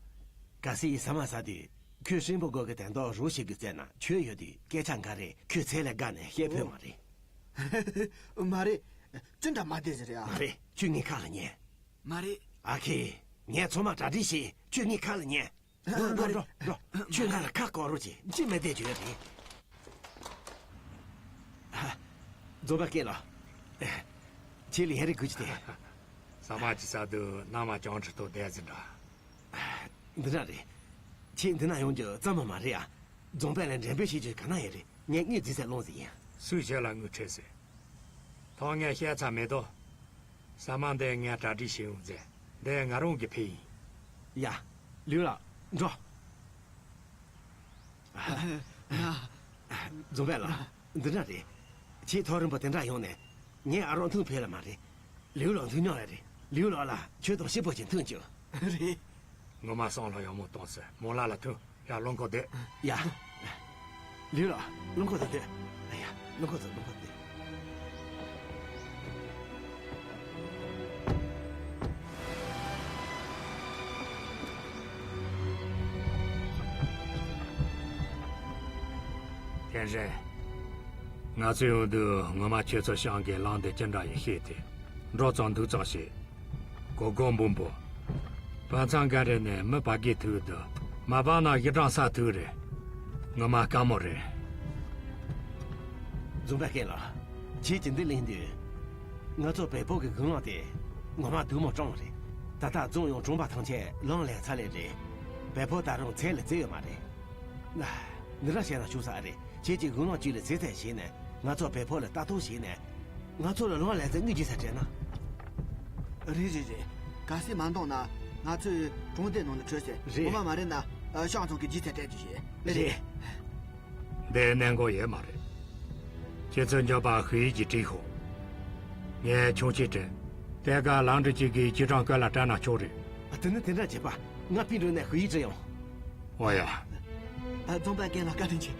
གལ་སྲིད་ཟ་མ་ཟ་དུས་ཁོས་ཧྲིན་པོ་སྒོ་གི་དོན་དག་རོགས་བྱེད་དགོས་ཟེར་ན་ཁྱོད་ཡོད་དུས་སྐད་ཆ་འགའ་རེ་ཁོས་ཚད་ལས་བརྒལ་ནས་བཤད་ཕོད་མ་རེད། མ་རེད། ཅི་འདྲ་མ་བདེ་ཟེར་ཡ། མ་རེད། ཁྱོད་ངའི་ཁ་ལ་ཉན། མ་རེད། ཨ་ཁེ། ངས་ཚང་མ་གྲ་སྒྲིག་བྱས། ཁྱོད་ངའི་ཁ་ལ་ཉན། འགྲོ་འགྲོ་འགྲོ་འགྲོ། ཁྱོད་ང་ལ་ཁ་བསྐོར་རོགས་གྱིས། ཅི་མི་བདེ་རྒྱུ་ཡོད་རེད། རྫོང་དཔོན་རྒན་ལགས། ཁྱེད་ལ་ཡ་རེ་དགོས་ཀྱི་དེ། ཟ་མ་ཅིག་ཟ་དུས་ནམ་ཡང་བྱང་ཁྲི་ཐོག་བསྡད་ཟིན་འདྲ། འདི་འདྲ་རེད། ཁྱེད་འདི་ན་ཡོང་རྒྱུ་རྩ་མ་མ་རེད་ཨ། རྫོང་དཔོན་ལ་འགྲེམས་སྤེལ་བྱེད་རྒྱུ་ག་ན་ཡོད་རེད། ངས་དངུལ་རྫིས་ཚད་སློང་ཟིན་ཡིན། སུས་ཁྱེད་ལ་དངུལ་ཁྲིད་ཟེར། ཐོག་ངས་བཤད་ཚར་མེད་དོ། ཟ་མ་འདི་ངས་གྲ་སྒྲིག་བྱས་ཡོང་ཟེར། འདི་ང་རང་གི་ཕུད་ཡིན། ཡ། ལིའུ་ལགས། འགྲོ། ང་། རྫོང་དཔོན་ལགས། འདི་འདྲ་རེད། ཁྱེད་ཐག་རིང་པོ་དེ་འདྲ་ཡོང་ནས། ངས་ཨ་རོགས་མཐུན་ཕེབས་ལ་མ་རེད། ལིའུ་ལགས་མཐུན་མྱོང་ཡ་རེད། ལིའུ་ལགས་ལ་ཁྱོད་དང་གཅིག་པོ་ཅིག་མཐུན་བྱོས། རེད། ངོ་མ་བསམ་བློ་ཡག་མོ་གཏོང་ཟེར། མོ་ལ་ལ་མཐུན། ཡ། རླངས་འཁོར་སྡོད། ཡ། ལིའུ་ལགས། རླངས་འཁོར་དེ་སྡོད། ཡ། རླངས་འཁོར་དེ། རླངས་འཁོར་སྡོད། ཐེན་ཧྲེང་། ང་ཚོ་ཡོང་དུས་ངོ་མ་ཁྱེད་ཚོ་ཤང་གི་ལམ་འདི་ཅི་འདྲ་ཡིན་ཤེས་ཏེ། འགྲོ་ཙམ་འདུག་ཙམ་བྱེད། གོ་གོ་འབུམ་པོ། དཔོན་ཚང་འགའ་རེ་ནས་མི་སྤར་གི་ཐུག་འདུག་མ་སྤར་ན་གཞི་གྲངས་ས་ཐུག་རེད། ངོ་མ་དཀའ་མོ་རེད། རྫོང་དཔོན་རྒན་ལགས། ཁྱེད་ཀྱིས་འདི་གླེང་དུས། ང་ཚོ་བལ་པོ་གི་གཞུང་ལམ་དེ་ངོ་མ་སྡུག་མོ་སྐྲངས་རེད། ད་ལྟ་རྫོང་ཡང་གྲོང་པ་ཐམས་ཅད་ལམ་ལས་ཚར་ལེ་རེད། བལ་པོ་ད་རུང་ཚད་ལས་བརྩི་ཡོད་མ་རེད། ལ། འདི་འདྲ་བྱས་ན་ཆོག་ས་རེད། ཁྱེད་ཀྱིས་དགུང་ལོ་བཅུ་ལ་ཚེ་ཚད་བྱས་ནས་ང་ཚོ་བལ་པོ་ལ་ལྟ་རྟོག་བྱས་ནས། ང་ཚོ་ལ་ལོང་ལས་ཚད་དངུལ་རྒྱུ་ས་སྤྲད་ན། རེད་རེད་རེད། གལ་སྲིད་མ་འདང་ན་ང་ཚོས་གྲོང་སྡེ་ནང་ལ་ཁྲོད་ཟེར། རེད། ངོ་མ་མ་རེད་ན་ཤང་ཚང་གི་རྒྱུ་ས་སྤྲད་རྒྱུ་ཞིག་རེད། རེད། འདི་གནད་འགག་ཡོད་མ་རེད། ཁྱེད་ཚོས་འཇོན་པ་ཧུའེ་ཡི་གིས་བྲིས་ཤོག་ངས་ཆོག་མཆན་བྲིས། དེ་ག་ལམ་འགྲུལ་གཅིག་གི་ཅི་གྲངས་སྐོར་ལ་བྲིས་ན་ཆོག་རེད། ཨ། དེ་ནི་དེ་འདྲ་བྱེད་པ། ང་པིན་རོ་ནས་ཧུ་ཡི་བྲིས་ཡོང་། ཨོ་ཡ། ཨ། རྫོང་དཔོན་རྒན་ལགས་བཀའ་དྲིན་ཆེ།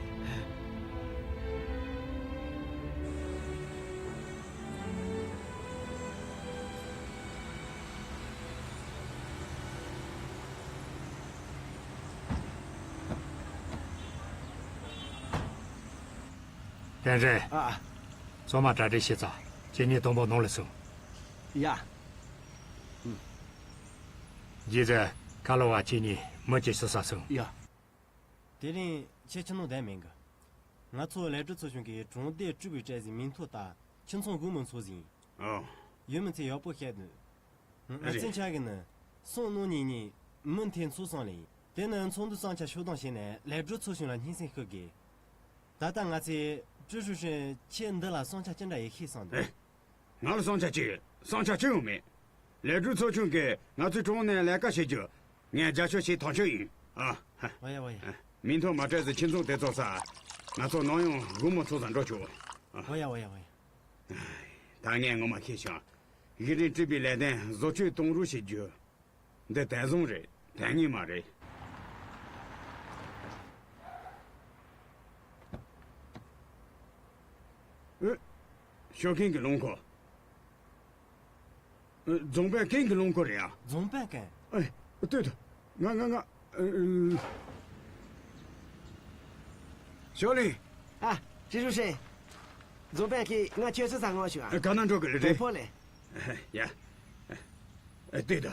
བསྟན་རེ། ཨ། ཚང་མ་གྲ་སྒྲིག་བྱས་ཚར། ཁྱེད་གཉིས་དང་པོ་ནང་ལ་སོང་། ཡ། རྗེས་ཟེར། ཁ་ལོ་བ་ཁྱེད་གཉིས་མི་གཅིག་སུ་ས་སོང་། ཡ། དེ་རིང་ཁྱེད་ཁྱིམ་ནང་བསྡད་མེད་གི། ང་ཚོ་ལས་སྒྲུབ་ཚོགས་ཆུང་གིས་གྲོང་སྡེ་སྤྲུལ་པའི་གྲས་ཟིན་མིང་ཐོ་ལྟ་ཁྱིམ་ཚང་སྒོ་མོ་འཚོ་ཟིན། ཨོ། ཡུལ་མི་ཚོས་ཡག་པོ་བཤད་འདུག་ང་ཚོའི་ཆ་གི་ནི་སོང་ནོ་ཉིན་ཉིན་མི་འཐེན་ཚུགས་སོང་ལེ། དེ་ནི་ཚོགས་འདུ་བསམ་འཆར་ཤོག་དང་བྱས་ནས་ལས་སྒྲུབ་ཚོགས་ཆུང་ལ་སྙན་སེང་ཞུ་གི། ད་ལྟ་ང་ཚོས་ཀྲུའུ་ཧྲུའུ་ཧྲན་ཁྱེད་འདི་ལ་བསམ་འཆར་ཅི་འདྲ་ཡོད་ཤེས་སོང་འདུག་ང་ལ་བསམ་འཆར་ཅི་ཡོད། བསམ་འཆར་ཅི་ཡང་མེད། ལས་སྒྲུབ་ཚོགས་ཆུང་གིས་ང་ཚོའི་གྲོང་ནས་ལས་ཀ་བྱེད་རྒྱུ་ངས་རྒྱབ་སྐྱོར་བྱེད་ཐག་ཆོད་ཡིན། ཨ། ཧ། ཨོ་ཡ་ཨོ་ཡ། མིང་ཐོ་མ་སྤྲད་ཟིན་ཁྱིམ་ཚང་དེ་ཚོ་ས་ང་ཚོ་ནམ་ཡང་སྒོ་མོ་འཚོ་ས་འགྲོ་ཆོག་ཨ། ཨོ་ཡ་ཨོ་ཡ་ཨོ་ཡ། ད་ངས་ངོ་མ་ཤེས་ཤག་གཞི་རིམ་སྤྲུལ་པའི་ལས་དོན་བཟོ་བཅོས་གཏོང་རོགས་བྱེད་རྒྱུ། འདི་དེ་བཟང་རེད། དེ་ངན་མ་རེད། ཨེ། ཞོགས་ཀིང་གི་རླངས་འཁོར། ཨེ། རྫོང་དཔོན་ཀིང་གི་རླངས་འཁོར་རེད་ཨ། རྫོང་དཔོན་ཀིང་། ཨེ། ལྟོས་དང་། ང་ང་ང་། ཨེ། ཨེ། ཞོ་ལིང་། ཨ། ཀྲི་ཧྲུའུ་ཧྲན། རྫོང་དཔོན་གྱིས་ང་ཁྱོད་ཚོ་ཚང་ངོ་ཞུ་ཨ། ག་ན་འགྲོ་གི་རེད། གྲོང་པོ་ལས། ཡ། ལྟོས་དང་།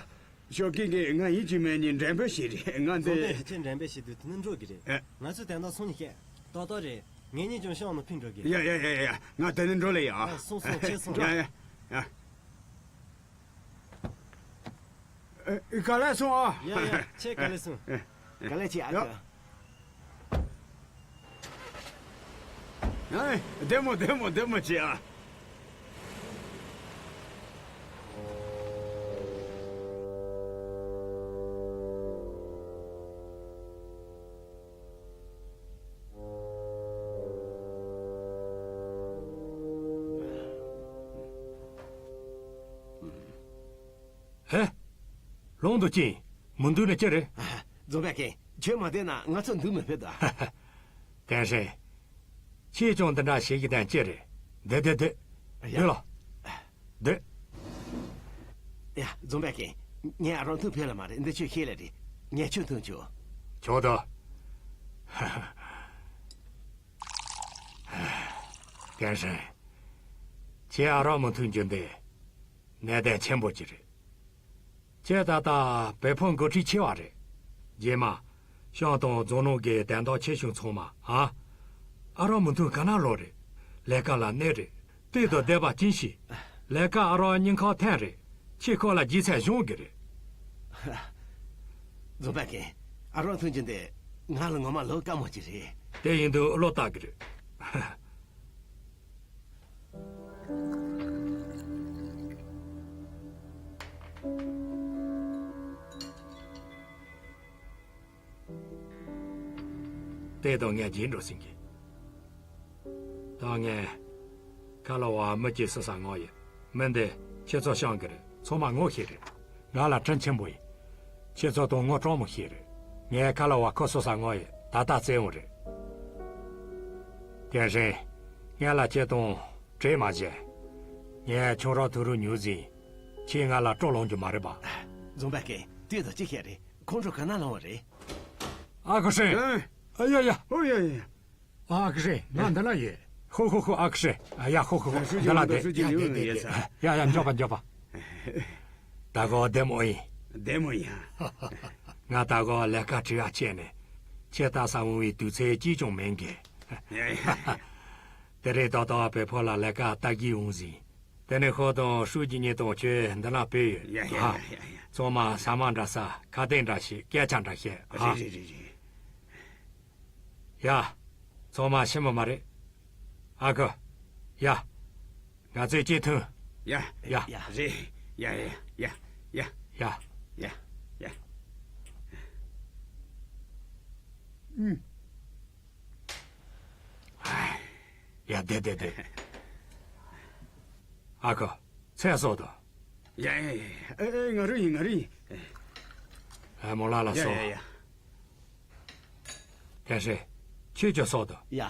ཞོགས་ཀིང་གིས་ང་ཡིན་གཅིག་མིན་གཉིས་འགྲེམས་སྤེལ་བྱེད་རེད། ང་འདི། རྫོང་དཔོན་ཁྱེད་འགྲེམས་སྤེལ་བྱེད་དུས་དེ་ནི་འགྲོ་གི་རེད། ཨེ། ང་ཚོས་དོན་དག་སོང་ནས་བཤད། ཏག་ཏག་རེད། ངེད་གཉིས་ཀྱང་ཤང་ནང་ཕིན་འགྲོ་གི། ཡ་ཡ་ཡ་ཡ་ཡ། ང་དེ་ནས་འགྲོ་ལེ་ཡ། ཨ། སོང་སོང་ཁྱེད་སོང་། ཡ་ཡ་ཡ། ཨ། ཨེ། ག་ལེ་སོང་ཨ། ཡ་ཡ། ཁྱེད་ག་ལེ་སོང་། ག་ལེ་ཁྱེད་ཨ་ཡ། ཁ། ཨེ། བདེ་མོ་བདེ་མོ་བདེ་མོ་བྱེད་ཨ། ཧེ། ལོང་དུ་ཅིང་། མི་འདུག་ན་ཅི་རེད། རྫོང་དཔོན་ཀིང་། ཁྱོད་མ་བསྡད་ན་ང་ཚོ་འདུག་མི་ཕོད་དོ། བསྟན་ཧྲེང་། ཁྱེད་ཀྱང་འདི་འདྲ་བྱེད་ཀྱི་དང་ཅི་རེད། འདི་འདི་འདི། ཡ། འདི་ལ། འདི། ཡ། རྫོང་དཔོན་ཀིང་། ངའི་ཨ་རོགས་མཐུན་ཕེབས་ལ་མ་རེད། འདི་ཁྱོད་ཤེས་ལ་རེད། ངས་ཁྱོད་མཐུན་བྱོས། ཆོག་དོ། བསྟན་ཧྲེང་། ཁྱེད་ཨ་རོགས་མོ་མཐུན་རྒྱུ་འདི་གནད་དོན་ཆེན་པོ་ཅིག་རེད། ཁྱེད་ད་ལྟ་བོད་ཕོ་འགོ་ཁྲིད་ཆེ་བ་རེད། རྗེས་མ། ཤང་དང་རྫོང་ནང་གི་དོན་དག་ཆེ་ཆུང་ཚང་མ་ཨ། ཨ་རོགས་མོ་མཐུན་ག་ན་ལོ་རེད། ལས་ཀ་ལ་གནས་རེད། དེ་དང་བསྡད་པ་ཅིན་ཤི། ལས་ཀ་ཨ་རོགས་སྙིང་ཁར་འཐེན་རེད། ཁྱེད་ཁོ་ལ་རྗེས་ཚད་གཞུང་གི་རེད། རྫོང་དཔོན་ཀིང་། ཨ་རོགས་མཐུན་རྒྱུ་འདི་ང་ལ་ངོ་མ་ལོ་དཀའ་མོ་ཅིག་རེད། དེ་ཡིན་དུས་བློ་བཏང་གི་རེད། དེ་དང་ངས་རྗེས་འགྲོ་ཟིན་གི། ད་ངས་ཁ་ལོ་བ་མི་གཅིག་སུ་ས་ངོ་ཡི། མི་འདི་ཁྱེད་ཚོ་ཤང་གི་རེད། ཚང་མ་ངོ་ཤེས་རེད། ང་ལ་དྲིན་ཆེན་པོ་ཡིན། ཁྱེད་ཚོ་དང་ངོ་སྤྲང་མོ་ཤེས་རེད། ངས་ཁ་ལོ་བ་ཁོ་སུ་ས་ངོ་ཡི། ད་ལྟ་བཙལ་འོང་རེད། དེ་རིང་ངས་ལ་ཁྱེད་དང་གྲོས་མ་བྱེད། ངས་ཁྱོད་རང་ཐུག་རུ་ཉུལ་ཟིན། ཁྱེད་ང་ལ་སྤྲོ་ལངས་རྒྱུ་མ་རེད་པ། རྫོང་དཔོན་ཀིང་། དེ་དང་ཅི་བཤད་རེད། ཁོང་ཁྲོ་ག་ན་ལངས་བ་རེད། ཨ་ཁུ་ཧྲེང་། ཨ་ཡ་ཡ། ཨོ་ཡ་ཡ་ཡ། ཨ་ཁུ་ཧྲེང་། ང་འདི་ལ་ཡོད། ཧོ་ཧོ་ཧོ། ཨ་ཁུ་ཧྲེང་། ཨ་ཡ། ཧོ་ཧོ་ཧོ། འདི་ལ་བསྡད། ཡ་ཡ་ཡ། མགྱོགས་པ་མགྱོགས་པ། ད་གོ་བདེ་མོ་ཡིན། བདེ་མོ་ཡིན། ང་ད་གོ་ལས་ཀ་བྲེལ་བ་བྱས་ནས་ཁྱེད་ལྟ་ས་འོང་བའི་དུས་ཚོད་ཅིས་ཀྱང་མེད་གི། ཡ་ཡ། དེ་རིང་ཏག་ཏག་བོད་ཕོ་ལ་ལས་ཀ་ལྟ་གི་འོང་ཟིན། དེ་ནས་ཁོ་དང་ཧྲུའུ་ཅི་གཉིས་དང་ཁྱོད་འདི་ན་བུད་ཡོད། ཡ་ཡ་ཡ་ཡ་ཡ། ཚང་མ་ཟ་མ་འདྲ་ཟ། ཁ་གཏད་འདྲ་བྱེད། སྐད་ཆ་འདྲ་བཤད་ཨ། རེད་རེད་རེད་རེད། ཡ། ཚང་མ་ཤི་མོ་མ་རེད། ཨ་ཁུ། ཡ། ང་ཚོས་གཅིག་མཐུན། ཡ། ཡ། ཡ། རེད། ཡ་ཡ་ཡ་ཡ། ཡ། ཡ། ཡ། ཨུམ། ཡ། བསྡད་བསྡད་བསྡད། ཨ་ཁུ། ཚེ་སྲོག་དང་། ཡ་ཡ་ཡ། ཨེ་ཨེ། ང་རུ་ཡིན། ང་རུ་ཡིན། ཨེ་མོ་ལ་ལ་ཡ་སོ། ཡ་ཡ། ཀན་ཧྲེ། ཁྱོད་ཀྱི་སྲོག་དང་། ཡ།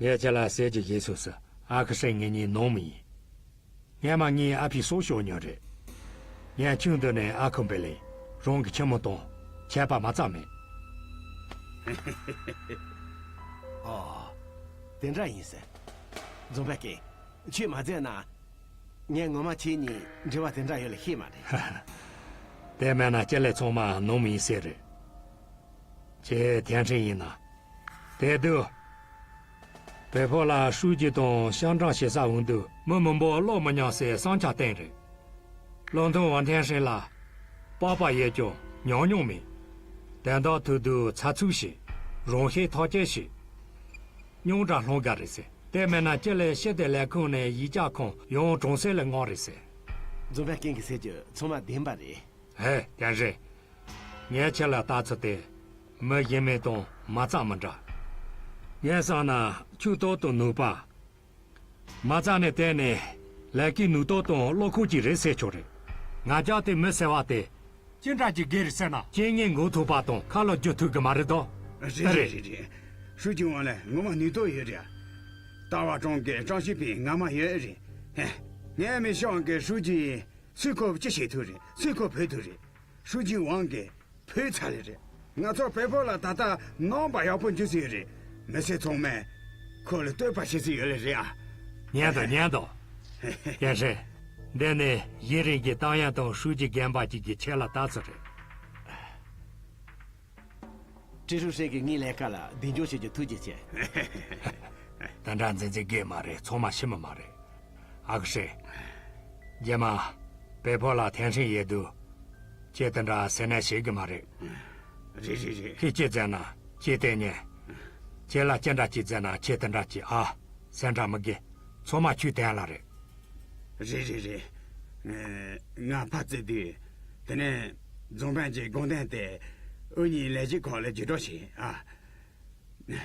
ངས་ཁྱེད་ལ་ཟེར་གྱི་ཡིན་སོ་སོ། ཨ་ཁུ་ཧྲེང་ངེད་གཉིས་ནང་མི་ཡིན། སྔན་མ་ངའི་ཨ་ཕའི་སྲོག་ཤོར་མྱོང་རེད། ངས་ཁྱོད་འདི་ནས་ཨ་ཁུ་འབེ་ལེ། རང་གི་ཁྱིམ་མི་དང་ཁྱད་པར་མ་རྩ་མེད། ཨོ། དེ་འདྲ་ཡིན་ཟེར། རྫོང་དཔོན་ཀན། ཁྱོས་མ་བཙལ་ན། ངས་ངོ་མ་ཁྱེད་གཉིས་འབྲེལ་བ་དེ་འདྲ་ཡོད་ལ་ཤེས་མ་རེད། དེ་མེད་ན་ཁྱེད་ལས་ཚང་མ་ནང་མི་ཡིན་ཟེར་རེད། ཁྱེད་ཐན་ཧྲིན་ཡིན་ན། དེ་དུས། བལ་ཕོ་ལ་ཧྲུའུ་ཅི་དང་ཤང་ཀྲང་ཞེ་ས་འོང་དུས་མི་མང་པོ་བློ་མི་ཉམས་སའི་བསམ་འཆར་བཏིང་རེད། བློན་ཐུང་ཝང་ཐན་ཧྲིན་ལ། པགས་པ་ཡོད་ཀྱང་ཉམས་མྱོང་མེད། དོན་དག་ཐུག་དུས་ཚ་ཚུགས་ཤིག་རང་ཤེད་ཐག་བཅད་ཤིག་རྙོག་དྲ་སློང་དགའ་རེད་ཟེར། དེ་མེད་ན་ཅི་ལས་ཕྱི་དེ་ལས་ཁུངས་ནས་ཡིག་ཆ་ཁོང་ཡང་གྲོང་གསེབ་ལ་མངགས་རེད་ཟེར། རྫོང་དཔོན་ཀན་གྱིས་ཟེར་རྒྱུ་ཚང་མ་བདེན་པ་རེད། ཧེ། ཀན་ཧྲིན། ངས་ཁྱེད་ལ་ལྟ་ཚུལ་དེ། མི་གཞན་མི་དང་མ་རྩ་མི་འདྲ། ངས་བསམ་ན་ཁྱོད་ཏོག་ཏུ་ནུས་པ། མ་རྩ་ནས་བལྟས་ནས་ལས་ཀའི་ནུས་སྟོབས་དང་བློ་ཁོག་ཅིག་རེད་ཟེར་ཆོག་རེད། ང་རྒྱལ་དེ་མི་ཟེར་བ་དེ། ཅི་འདྲ་ཅིག་དགོས་རེད་ཟེར་ན། རྐྱེན་ངན་འགོག་ཐུབ་པ་དང་ཁ་ལོ་བསྒྱུར་ཐུབ་གི་མ་རེད་དོ། རེད་རེད་རེད་རེད། ཧྲུའུ་ཅི་ཝང་ལ་ངོ་མ་ནུས་སྟོབས་ཡོད་རེད། ཏ་བ་ཀྲོང་གི་ཀྲང་ཤི་ཕིན་ངོ་མ་ཡོད་རེད། ཧེ། ངའི་མི་ཤོང་གི་ཧྲུའུ་ཅི་སུས་ཁོ་ཅི་བྱེད་ཐུབ་རེད། སུས་ཁོ་བོས་ཐུབ་རེད། ཧྲུའུ་ཅི་ཝང་གི་བོད་ཚ་ལེ་རེད། ང་ཚོ་བལ་པོ་ལ་ད་ལྟ་རྣམ་པ་ཡག་པོ་འཇུ་སྲིད་རེད། མི་སེར་ཚང་མས་ཁོ་ལ་བསྟོད་པ་བྱེད་སྲིད་ཡོད་ལེ་རེད་ཨ། ཉན་དང་ཉན་དང་། ཀན་ཧྲིན། འདི་ནི་ཡུན་རིང་གི་ཏང་ཡོན་དང་ཧྲུའུ་ཅི་རྒན་པ་གཅིག་གིས་ཁྱེད་ལ་ལྟ་ཚུལ་རེད། ཀྲི་ཧྲུའུ་ཧྲེང་གིས་ངའི་ལས་ཀ་ལ་གདེང་འཇོག་བྱེད་རྒྱུ་ཐུགས་རྗེ་ཆེ། དེ་འདྲ་འཛིན་འཛིན་དགོས་མ་རེད། ཚང་མ་ཤི་མི་མ་རེད། ཨ་ཁུ་ཧྲེང་། རྗེས་མ། བལ་པོ་ལ་ཐན་ཧྲིང་ཡོད་དུས། ཁྱེད་དེ་འདྲ་སེར་སྣ་བྱེད་གི་མ་རེད། རེད་རེད་རེད། ཁྱེད་ཅི་ཟེར་ན་ཁྱེད་ལྟས་ཉན། ཁྱེད་ལ་ཅི་འདྲ་ཅིག་ཟེར་ན་ཁྱེད་དེ་འདྲ་ཅིག་ཨ། སེམས་ཁྲལ་མི་དགོས། ཚང་མ་ཁྱོད་བརྟེན་ལ་རེད། རེད་རེད་རེད། ང་ཕར་བཙལ་དུས། དེ་ནས་རྫོང་དཔོན་གྱི་དགོངས་དོན་དེ་འུ་གཉིས་ལས་བྱེད་ཁག་ལ་བརྒྱུད་སྒྲོག་བྱས་ཨ།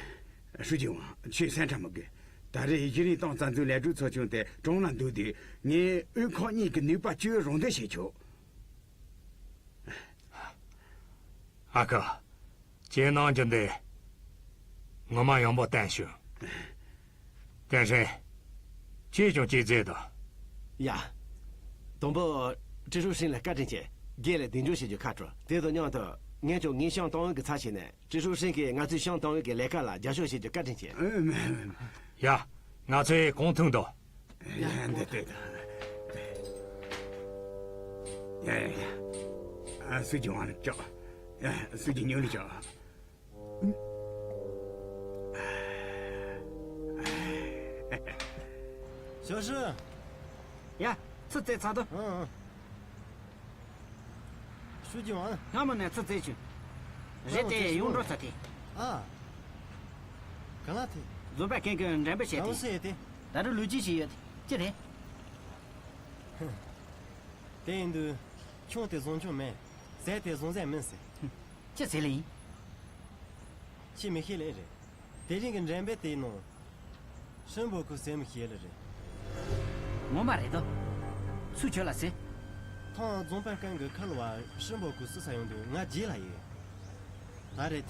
ཧྲུའུ་ཅི་ཝང་། ཁྱོད་སེམས་ཁྲལ་མི་དགོས། ད་རེས་གཞི་རིམ་ཏང་རྩ་འཛུགས་ལས་སྒྲུབ་ཚོགས་ཆུང་དེ་དྲུང་ལ་འདུག་དུས་ངས་དབུས་ཁག་གཉིས་ཀྱི་ནུས་པ་བཅུ་རང་འདོན་བྱེད་ཆོག་ཨ་ཁུ། ཁྱེད་གནང་རྒྱུ་འདི། ངོ་མ་ཡག་པོ་བསྟན་བྱུང་། ཀན་ཧྲེང་། ཁྱེད་ཀྱང་ཅིག་མཛད་དང་། ཡ། དང་པོ། ཀྲི་ཧྲུའུ་ཧྲེང་ལ་བཀའ་དྲིན་ཆེ། རྒན་ལ་གདེང་འཇོག་བྱེད་རྒྱུ་ཁ་དྲོ། དེ་དང་མཉམ་དུ་ངས་ཀྱང་ངའི་ཤང་ཏང་ཡོན་གྱི་ཚབ་བྱས་ནས་ཀྲི་ཧྲུའུ་ཧྲེང་གིས་ང་ཚོའི་ཤང་ཏང་ཡོན་གྱི་ལས་ཀ་ལ་རྒྱབ་སྐྱོར་བྱེད་རྒྱུ་བཀའ་དྲིན་ཆེ། ཨེ་མེད་མེད་མེད། ཡ། ང་ཚོས་གང་ཐུབ་དང་། ཡ། འདི་ལྟོས་དང་། ཡ་ཡ་ཡ། ཨ། སུ་ཅི་ཝང་ལ་ཅོག་ཡ། སུ་ཅི་ཉུང་ལ་ཅོག་ཞའོ་ཧྲི། ཡ། ཚུར་བཙལ་ཚར་དོ། ཨང་ཨང་། ཧྲུའུ་ཅི་ཝང་། སྔ་མོ་ནས་ཚུར་བཙལ་བྱུང་། རེད་དེ་ཡོང་འགྲོ་ས་དེ། ཨ། གང་ལ་དེ། རྫོང་དཔོན་ཀན་གྱིས་འགྲེམས་སྤེལ་བྱས་ཏེ། རང་སུ་ཡོད་དེ། ད་རུང་ལོ་རྒྱུས་ཤིག་ཡོད་དེ། ཅི་རེད། དེ་ཡིན་དུས། ཆུང་དེ་བཟང་ཆུང་མིན། ཟས་དེ་བཟང་ཟས་མིན་ཟེར། ཅི་ཟེར་ལེ་ཡིན། ཁྱེད་མི་ཤེས་ལེ་རེད། དེ་རིང་གི་འགྲེམས་སྤེལ་དེའི་ནང་། ཧྲིན་པོ་ཁོ་ཟེར་མི་ཤེས་ལེ་རེད། ངོ་མ་རེད་དོ། སུས་ཁྱོད་ལ་ཟེར། ཐང་རྫོང་དཔོན་ཀན་གྱི་ཁ་ལ་བ་ཧྲིན་པོ་ཁོ་སུ་ས་ཡོང་དུས་ང་རྗེས་ལ་ཡོད། ད་རེད།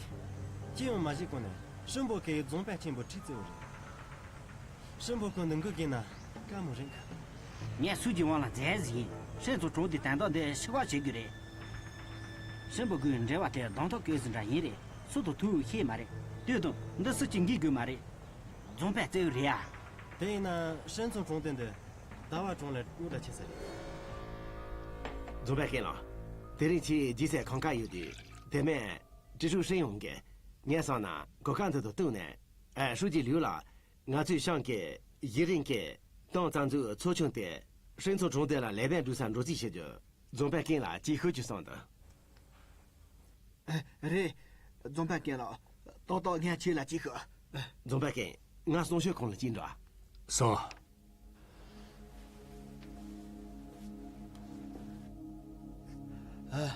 ཅི་ཡང་མ་བྱེད་གོང་ནས་ཧྲིན་པོ་ཁོས་རྫོང་དཔོན་ཆེན་པོ་ཁྲིད་རྩེ་བོ་རེད། ཧྲིན་པོ་ཁོ་འདི་འགུལ་གྱིན་ན་དཀའ་མོ་རེད་ག་ངས་སུ་ཅི་ཝང་ལ་མཛད་ཟིན། ཧྲིན་ཚོ་གྲོང་དེ་དན་ཏོག་འདི་ཧྲི་བ་བྱེད་རྒྱུ་རེད། ཧྲིན་པོ་ཁོའི་འབྲེལ་བ་དེ་གདོང་ཐོག་བཀོད་ཟིན་འདྲ་ཡིན་རེད། སུ་དང་ཐུག་ཤེས་མ་རེད། ལྟོས་དང་། འདི་སུ་ཅི་འགིག་དགོས་མ་རེད། རྫོང་དཔོན་གཙོ་བོ་རེད་ཨ། དེ་ཡིན་ན་ཧྲིན་ཚོ་གྲོང་དེ་འདི་ཟླ་བ་གྲོང་ལས་རྙོག་དྲ་ཆེ་ས་རེད། རྫོང་དཔོན་ཀན་ལགས། དེ་རིང་ཁྱེད་རྗེས་ཟས་ཁང་ཁ་ཡོད་དུས་དེ་མིན། ཀྲི་ཧྲུའུ་ཧྲེང་ཡོང་གི་ངས་བསམ་ན་གོ་སྐབས་འདི་དང་བསྟུན་ནས། ཨ། ཧྲུའུ་ཅི་ལིའུ་ལགས། ང་ཚོའི་ཤང་གི་གཞི་རིམ་གྱི་ཏང་རྩ་འཛུགས་ཚོགས་ཆུང་དེ་ཧྲིན་ཚོ་གྲོང་རྡལ་ལ་ལེ་བན་འགྲོ་སར་འགྲོ་རྩིས་བྱེད་རྒྱུ་རྫོང་དཔོན་ཀན་ལ་ཅིག་ཤོད་རྒྱུ་བསམ་འདུག་ཨ། རེད། རྫོང་དཔོན་ཀན་ལགས། ཏག་ཏག་ངས་ཁྱེད་ལ་ཅིག་ཤོད། རྫོང་དཔོན་ཀན། ང་གསང་སྤྱོད་ཁང་ལ་ཅིག་འགྲོ། སོང་། ཨ།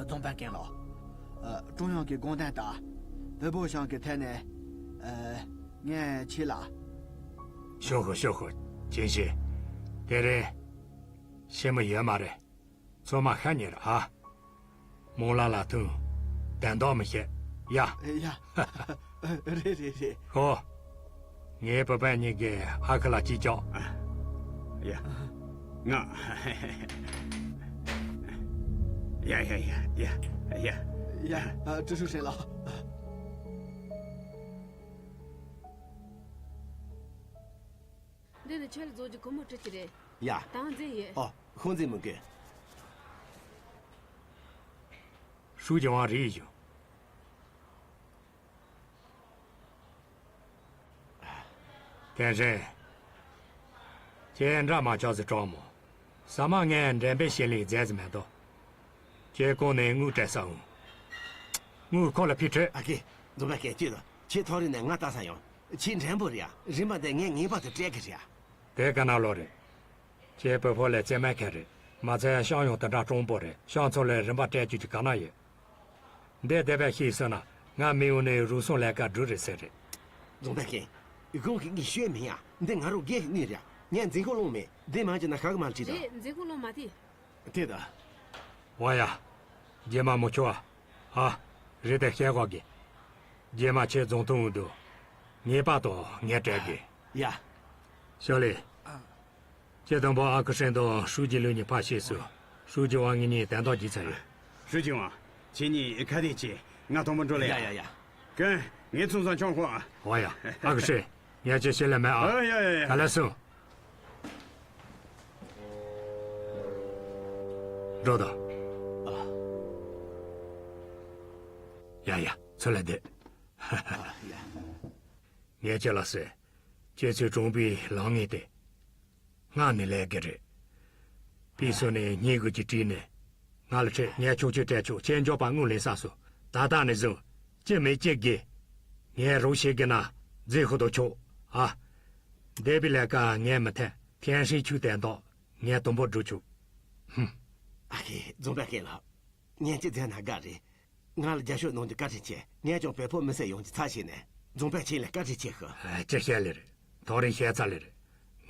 རྫོང་དཔོན་ཀན་ལགས། ཨ། ཀྲུང་དབྱང་གི་དགོངས་དོན་ལྟར། བོད་བོད་ཤང་གི་ཐད་ནས། ཨ། ངས་ཁྱེད་ལ། ཤོག་ཤོག་ཤོག་ཤོག་ཅིན་ཞི། དེ་རིང་ཤི་མི་ཡོད་མ་རེད། ཚང་མ་ཤ་ཉེ་རེད་ཨ། མོ་ལ་ལ་ཐུང་། དན་རྟགས་མི་བཤད། ཡ། ཡ། རེད་རེད་རེད། ཤོག་ངའི་བུ་སྤུན་གཉིས་ཀྱིས་ཨ་ཁུ་ལ་གཅིག་ལྕོགས། ཡ། ང་། ཡ་ཡ་ཡ་ཡ་ཡ། ཡ། ཨ། ཀྲུའུ་ཧྲུའུ་ཧྲེང་ལགས། འདི་ནི་ཁྱོད་ལ་བཟོ་རྒྱུ་ཁོ་མོ་བྲིས་ཀྱི་རེད། ཡ། དང་འཛིན་ཡོད། ཨོ། ཧོང་འཛིན་མི་དགོས། ཧྲུའུ་ཅི་ཝང་རིག་ཡོད། ཏན་ཧྲེང་། ཁྱེད་འདྲ་མ་ཆགས་སུ་གྲོགས་མོ། ཟ་མ་ངས་འགྲེམས་སྤེལ་བྱེད་ལས་མཛད་ཟིན་མེད་དོ། ཁྱེད་གོང་ནས་དངུལ་སྤྲད་ས་འོང་། དངུལ་ཁོ་ལ་ཕུལ་ཁྲོད། ཨ་ཁེ། རྫོང་པ་སྐད་ཅིག་དང་ཁྱེད་ཐོ་རེ་ནས་ང་ལྟ་ས་ཡོང་། ཁྱེད་འགྲན་པོ་རེད་ཡ། རིན་པ་འདི་ངས་ངེས་པར་དུ་སྤྲད་གི་རེད་ཡ། དེ་ག་ན་ལོ་རེད། ཁྱེད་བུ་ཕོ་ལས་རྩེ་མ་ཁེ་རེད། མ་ཚད་ཤང་ཡོང་དེ་འདྲ་སྤྲང་པོ་རེད། ཤང་ཚོ་ལས་རིན་པ་སྤྲད་རྒྱུ་ཅིག་ག་ན་ཡོད། འདི་བསྡད་པའི་ཤེས་སོང་ན་ང་མི་འོ་ནས་རུལ་སུངས་ལས་ཀ་འགྲུབ་རེད་ཟེར་རེད། རྫོང་པ་མཁན། གོང་གི་ངས་ཤོད་མིན་ཡ། འདི་ང་རང་སྒེར་གྱི་གནས་རེད། ངས་མཛད་སྒོ་སློང་མེད། འདི་མང་ཆེ་ན་ཤག་མ་བྲིས་དང་། རེད། མཛད་སྒོ་སློང་མ་དེ། དེ་ད། ཝ་ཡ། རྗེས་མ་མི་ཆོག་ཨ། ཨ། རེད་དེ་བཤད་གོ་གི། རྗེས་མ་ཁྱེད་རྫོང་ཐུང་འུ་འདུག་ངེས་པར་དུ་ངས་སྤྲད་གི། ཡ། ཤོ་ལེ། ཁྱེད་དང་པོ་ཨ་ཁུ་ཧྲེང་དང་ཧྲུའུ་ཅི་ལུའུ་གཉིས་ཕར་ཕྱིན་སོང་། ཧྲུའུ་ཅི་ཝང་ངེད་གཉིས་དན་རྟགས་བརྗེ་ཚར་ཡོད། ཧྲུའུ་ཅི་ཝང་། ཁྱེད་གཉིས་ཁ་བདེ་བྱེད། ང་དང་པོ་འགྲོ་ལེ། ཡ་ཡ་ཡ། ཀུན། ངས་ཚོང་ཟོག་འཁྱོངས་ཤོག་ཨ། འོ་ཡ། ཨ་ཁུ་ཧྲེང་། ངས་ཅི་བྱེད་ལེ་མེད་ཨ། ཨ། ཡ་ཡ་ཡ། ག་ལེར་སོང་། འགྲོ་དང་། ཨ། ཡ་ཡ། ཚུར་ལ་བསྡད། ཨ། ཡ། ངས་ཁྱེད་ལ་ཟེར། ཁྱེད་ཚོའི་གྲོང་པའི་ལམ་ངེས་ཏེ། སྔ་ནས་ལས་ཀྱི་རེད། ཕུགས་སུ་ནས་སྙིང་དགུ་གཅིག་བྲིས་ནས། ང་ལ་ཁྲིད། ངས་ཆོག་ཆོག་སྤྲད་ཆོག་ཁྱེད་མགྱོགས་པ་དངུལ་ལེན་ས་སོ། ད་ལྟ་ནས་བཟུང་། ཅི་མེད་ཅི་དགོས། ངས་རོགས་བྱེད་དགོས་ན་རྫིག་ཤོག་དང་ཆོག་ཨ། འདས་པའི་ལས་ཀ་ངས་མི་འཐད། ཐེན་ཧྲིན་ཆུ་དན་རྟགས་ངས་དུམ་བུར་སྒྲུབ་ཆོག་ཧུམ། ཨ་ཁེ། རྫོང་པ་མཁན་ལགས། ངས་ཅི་མཛད་ན་དགའ་རེད། ང་ལ་རྒྱབ་སྐྱོར་གནང་རྒྱུ་བཀའ་དྲིན་ཆེ། ངས་ཀྱང་བོད་ཕོ་མི་སེར་ཡོངས་ཀྱི་ཚབ་བྱས་ནས་རྫོང་དཔོན་ཁྱེད་ལ་བཀའ་དྲིན་ཆེ་ཞུ། ཨ། ཅི་བཤད་ལེ་རེད། ཐག་རིང་བཤད་ཚར་ལེ་རེད།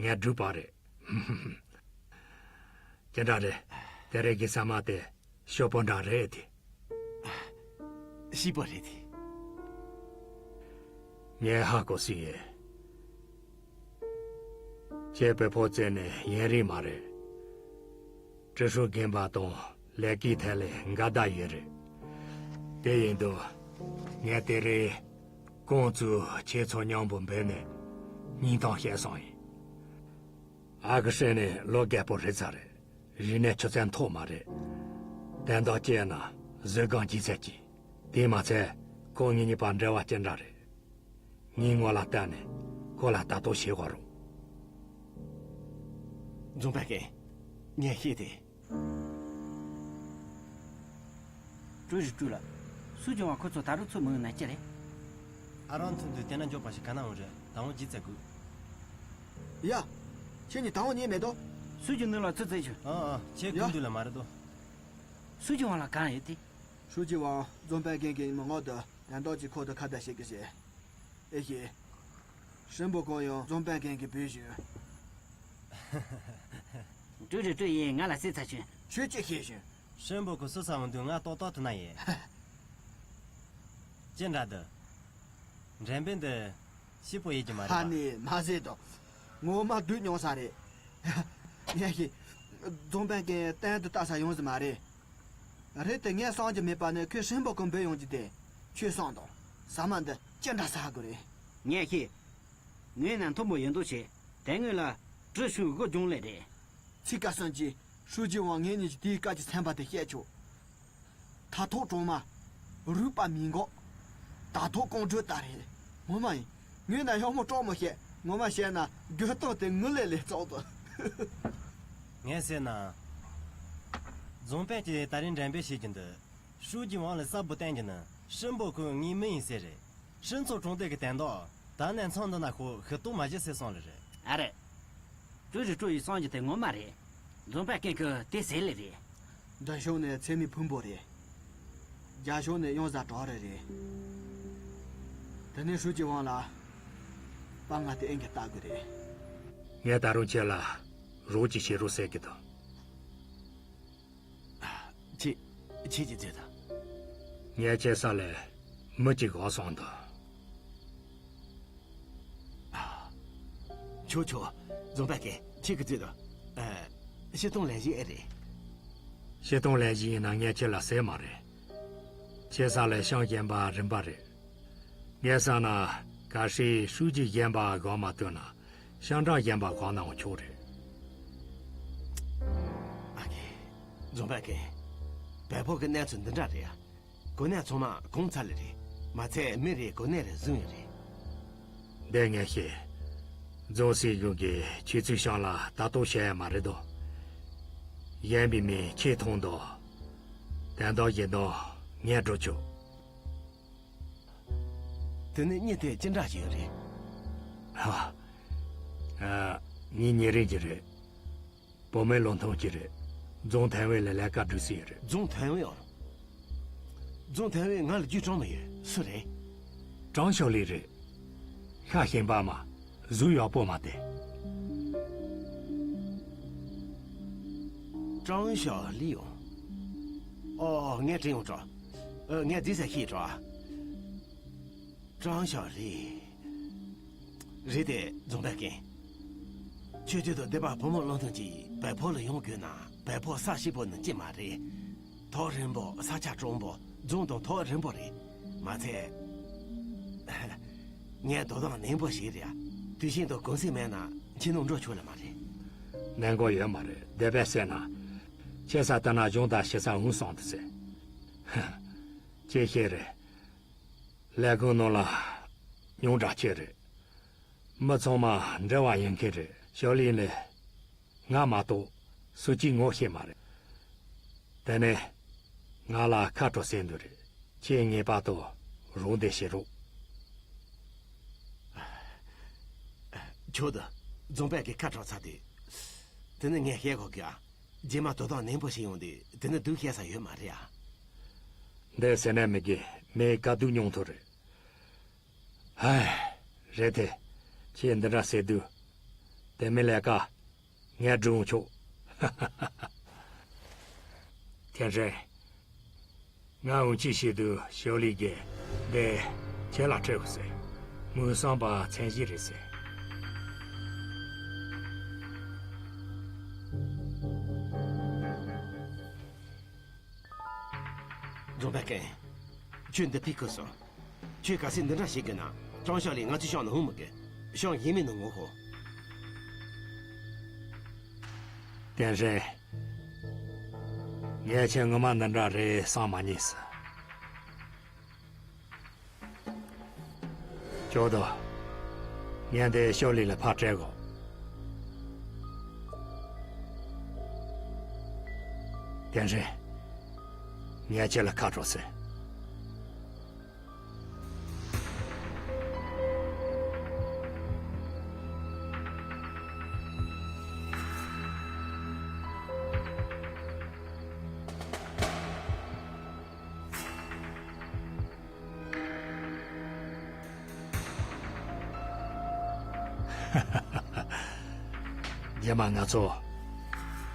ངས་བསྒྲུབས་པ་རེད། ཅི་འདྲ་རེད། དེ་རིང་གི་ཟ་མ་དེ་ཤོག་པོ་འདྲ་རེད་དེ། ཤི་པོ་རེད་དེ། ངས་ཧ་གོ་སྲིད་ཡིན། ཁྱེད་བོད་ཕོ་བཙལ་ནས་ཡུན་རིང་མ་རེད། ཀྲི་ཧྲུའུ་རྒན་པ་དང་ལས་ཀའི་ཐད་ལ་འགལ་ཟླ་ཡོད་རེད། དེ་ཡིན་དུས། ངས་དེ་རིང་ཁོང་ཚོས་ཁྱེད་ཚོ་མཉམ་པོ་འབོད་ནས་སྙིང་གཏམ་བཤད་སོང་ཡིན། ཨ་ཁུ་ཧྲེང་ནི་ལོ་རྒས་པོ་རེད་ཚར་རེད། རིག་གནས་ཆུ་ཚད་མཐོ་བ་མ་རེད། དོན་དག་ཅིག་ཡིན་ན་གཟི་སྒང་ལྗིད་ཚད་ཀྱིས། དེས་མ་ཚད་ཁོང་གཉིས་གཉིས་བར་འབྲེལ་བ་ཅི་འདྲ་རེད། ངའི་ངོ་ལ་བལྟས་ནས་ཁོ་ལ་ལྟ་རྟོག་བྱེད་དགོས་རེད། རྫོང་དཔོན་མཁན། ངས་ཤེས་ཏེ། ཀྲུའུ་ཞི་ཀྲུའུ་ལགས། སུའུ་ཅུན་ཝང་ཁོ་ཚོ་ད་རུང་ཚུར་མི་འོང་ན་ཅི་རེད། ཨ་རང་ཐུག་དུས་དེ་ན་མགྱོགས་པ་ཞིག་ག་ན་འོང་རེད། ད་འོང་ཅི་ཙེ་དགོས། ཡ། ཁྱེད་གཉིས་ད་འོང་ཉན་མེད་དོ། སུའུ་ཅུན་ནུ་ལ་ཚུར་བཙལ་ཞུ། ཨ་ཨ། ཁྱེད། ཡ། སྐུ་མདུན་ལ་མ་རེད་དོ། སུའུ་ཅུན་ཝང་ལ་གང་ཡོད་དེ། ཧྲུའུ་ཅི་ཝང་རྫོང་དཔོན་མཁན་གྱི་མི་ངོ་དུ་དོན་དག་ཅིག་ཁོ་དུ་ཁ་བརྡ་བྱེད་ཀྱི་ཟེར། ཨེ་ཤེ། ཧྲིན་པོ་ཁོང་ཡང་རྫོང་དཔོན་མཁན་གྱི་བུ་བཞིན། ཀྲུའུ་རེ་ཀྲུའུ་ཡིན། ང་ལ་གསལ་ཚར་བྱུང་། ཁྱོད་ཅི་ཤེས་བྱུང་། ཧྲིན་པོ་ཁོ་སུ་ས་འོང་དུས་ང་ཏོག་ཏོག་ཐུ་ན་ཡིན། ཅི་འདྲ་འདུག་འགྲེམས་སྤེལ་འདི་ཤི་པོ་ཡིན་གྱི་མ་རེད་པ། ཧ་ནི་མ་ཟེར་དོ། ངོ་མ་སྡུག་མྱོང་ས་རེད། ངས་ཤི། རྫོང་དཔོན་གྱིས་གཏན་དུ་ལྟ་ས་ཡོང་ཟི་མ་རེད། རེད་དེ་ངས་བསམ་གྱི་མེད་པ་ནི་ཁོས་ཧྲིན་པོ་ཁོ་འབོད་ཡོང་རྒྱུ་དེ། ཁྱོད་བསམ་དང་། ཟ་མ་འདི་ཅི་འདྲ་ཟ་དགོས་རེད། ངས་ཤི། ངོས་ན་མཐོན་པོ་ཡོད་མདོག་བྱེད། དེ་སྔོན་ལ་ཀྲི་ཧྲུའུ་དགུ་སྦྱོང་ལེ་རེད། ཚིག་ཀ་སོན་གྱིས་ཧྲུའུ་ཅི་ཝང་ངེད་གཉིས་ཀྱི་དེའི་སྐད་ཀྱི་ཚན་པ་དེ་བཤད་ཆོག་ད་ཐོག་གྲོང་མ། རུས་པ་མི་འགོག་ད་ཐོག་ཀོང་སྒྲོལ་ལྟ་རེད། ངོ་མ་ཡིན། ངོས་ན་ཡག་མོ་སྤྲོག་མོ་བཤད། ངོ་མ་བཤད་ན་རྒོད་སྟངས་དེ་ངུ་ལེ་ལེ་བཙོག་ཏུ། ངས་ཟེར་ན། རྫོང་དཔོན་གྱིས་ད་རིང་འགྲེམས་སྤེལ་བྱེད་ཀྱི་འདུག་ཧྲུའུ་ཅི་ཝང་ལ་གསལ་པོ་བསྟན་གྱི་ནི་ཧྲིན་པོ་ཁོ་ངའི་མི་ཡིན་ཟེར་རེད། ཧྲིན་ཚོ་གྲོང་སྡེ་གི་དན་ཏོག་ད་ནས་མཚམས་འདི་ན་ཁོ་ཤི་གཏོང་མ་བྱེད་ཟེར་སོང་ལེ་རེད། ཨ་རེད། ཀྲུའུ་རི་ཀྲུའུ་ཡི་གསུང་རྒྱུ་དེ་ངོ་མ་རེད། རྫོང་དཔོན་ཀེང་གི་དེ་ཟེར་ལེ་རེད། འདི་ཕྱོགས་ནས་ཚེ་མི་ཕུང་པོ་རེད། རྒྱ་ཕྱོགས་ནས་གཡང་གཟར་གྲགས་རེ་རེད། དེ་ནས་ཧྲུའུ་ཅི་ཝང་ལ་དཔའ་ངར་དེ་ཨེ་འགི་ལྟ་དགོས་རེད། ངས་ད་རུང་ཁྱེད་ལ་རོགས་ཅིག་བྱེད་རོགས་ཟེར་གི་འདུག། ཁྱེད། ཁྱེད་ཀྱིས་བཟོས་དང་། ངས་ཁྱེད་ས་ལས་མི་གཅིག་གོ་སོང་འདུག། ཆོག་ཆོག། རྫོང་དཔོན་རྒན། ཁྱེད་ཀྱིས་བཟོས་དང་། ཨ། སྤྱིར་བཏང་ལས་གཞི་ཨེ་རེད། སྤྱིར་བཏང་ལས་གཞི་ཡིན་ན་ངས་ཁྱེད་ལ་ཟེར་མ་རེད། ཁྱེད་ས་ལས་ཤང་གཞན་པ་རིམ་པ་རེད། ངས་བསམ་ན་གལ་སྲིད་ཧྲུའུ་ཅི་གཞན་པ་གོ་མ་ཐུབ་ན། ཤང་ཀྲང་གཞན་པ་གང་ནའང་ཆོག་རེད། ཨ་ཀེ། རྫོང་དཔོན་རྒན། བལ་པོ་གི་གནས་ཚུལ་འདི་འདྲ་རེད་ཡ། གོ་གནས་ཚང་མ་གོང་ཚར་ལེ་རེད། མ་ཚད་མི་རེ་གོ་གནས་རེ་བཟུང་ཡོད་རེད། འདི་ངས་ཤེས། རྫོང་སྲིད་གཞུང་གིས་ཁྱེད་ཚོའི་ཤང་ལ་ལྟ་རྟོག་བྱས་ཡ་མ་རེད་དོ། གཞན་པའི་མི་ཁྱེད་མཐོང་དོ། དོན་དག་གཞན་དག་ངས་སྒྲུབ་ཆོག། དེ་ནས་མྱི་དེ་ཅི་འདྲ་ཞིག་རེད། ཧ། ཨ། མྱི་ཉེ་རིང་གི་རེད། བུ་མོའི་བློ་མཐུན་གྱི་རེད། རྫོང་ཐོན་དཔོན་ལ་ལས་ཀ་སྒྲུབ་སྲིད་ཡོད་རེད། རྫོང་ཐོན་དཔོན་ཨང་། རྫོང་ཐོན་དཔོན་ང་ལ་རྒྱུས་གྲངས་མི་ཡོད། སུ་རེད། ཀྲང་ཞའོ་ལི་རེད། ཤ་ཞེན་པ་མ། གཟུགས་ཡག་པོ་མ་དེ། ཀྲང་ཞའོ་ལི་ཨང་། ཨོ། ངས་དྲན་ཡོང་འགྲོ། ཨ། ངས་འདི་ཟ་ཤེས་འགྲོ། ཀྲང་ཞའོ་ལི། རེད་དེ་རྫོང་དཔོན་རྒན། ཁྱོད་ཁྱོད་དང་སྡེ་པ་བུ་མོ་བློ་མཐུན་གྱིས་བལ་པོ་ལ་ཡོང་དགོས་ན་བལ་པོ་ས་ཞིབ་པོ་ནི་ཅི་མ་རེད། ཐག་རིང་པོ། ས་ཆ་གྲང་པོ། རྫོང་དང་ཐག་རིང་པོ་རེད། མ་ཚད། ངས་དོ་དམ་ནན་པོ་བྱས་རེད། དུས་ཆེན་དང་གུང་སེང་མེད་ན་ཁྱིམ་ནང་འགྲོ་ཆོག་ལེ་མ་རེད། ནན་གོ་ཡོད་མ་རེད། སྡེ་པས་ཟེར་ན། ཁྱེད་ས་ལྟ་ན་གཞུང་དང་ཞེ་ས་འུན་སོང་དུ་ཟེར། ཧ། ཁྱེད་ཤེས་རེད། ལས་ཁུངས་ནང་ལ་ཉུང་དྲགས་ཆེ་རེད། མི་ཚང་མ་འབྲེལ་བ་ཡོད་མཁན་རེད། ཞའོ་ལི་ལས་ང་མ་གཏོགས་སུ་གཅིག་ངོ་ཤེས་མ་རེད། དེ་ནས་ང་ལ་ཁ་དྲོ་ཟེར་འདུག་རེད། ཁྱེད་ངེས་པར་དུ་རོགས་འདེགས་བྱེད་རོགས། ཁྱོད་དང་རྫོང་དཔོན་གྱི་ཁ་དྲོ་ཚར་དུས། དེ་ནི་ངས་བཤད་དགོས་ཀྱི་ཨ། རྗེས་མ་དོ་དམ་ནན་པོ་བྱེད་ཡོང་དུས་དེ་ནི་སྡུག་བཤད་ས་ཡོད་མ་རེད་ཨ། འདི་ཟེར་ན་མི་དགེ་མིའི་དཀའ་སྡུག་མྱོང་ཐུབ་རེད། ཧའི། རེད་དེ། ཁྱེད་འདི་འདྲ་ཟེར་དུས། དེ་མིན་ལས་ཀ་ངས་སྒྲུབ་ཆོག། ཐེན་ཧྲེང་། ང་འུན་ཆི་བྱེད་དུས་ཞའོ་ལི་གིས་འདི་ཁྱེད་ལ་སྤྲད་དགོས་ཟེར། མུན་སངས་པ་མཚན་གཞི་རེད་ཟེར། རྫོང་དཔོན་རྒན། ཁྱོད་འདི་ཕི་ཁུ་སོང་། ཁྱོད་གལ་སྲིད་འདི་འདྲ་བྱེད་དགོས་ན་ཀྲང་ཞའོ་ལི་ང་ཚོའི་ཤང་ནང་འོང་མི་དགོས། ཤང་གཞན་མའི་ནང་ངོ་ཤོག། ཐེན་ཧྲེང་། ངས་ཁྱེད་ངོ་མ་འདི་འདྲ་རེད་བསམ་མ་མྱོང་ཟེར། ཅོ་དོ། ངས་འདི་ཞའོ་ལི་ལ་ཕར་སྤྲད་དགོས། ཐེན་ཧྲེང་། ངས་ཁྱེད་ལ་ཁ་དྲོ་ཟེར། རྗེས་མ་ང་ཚོ་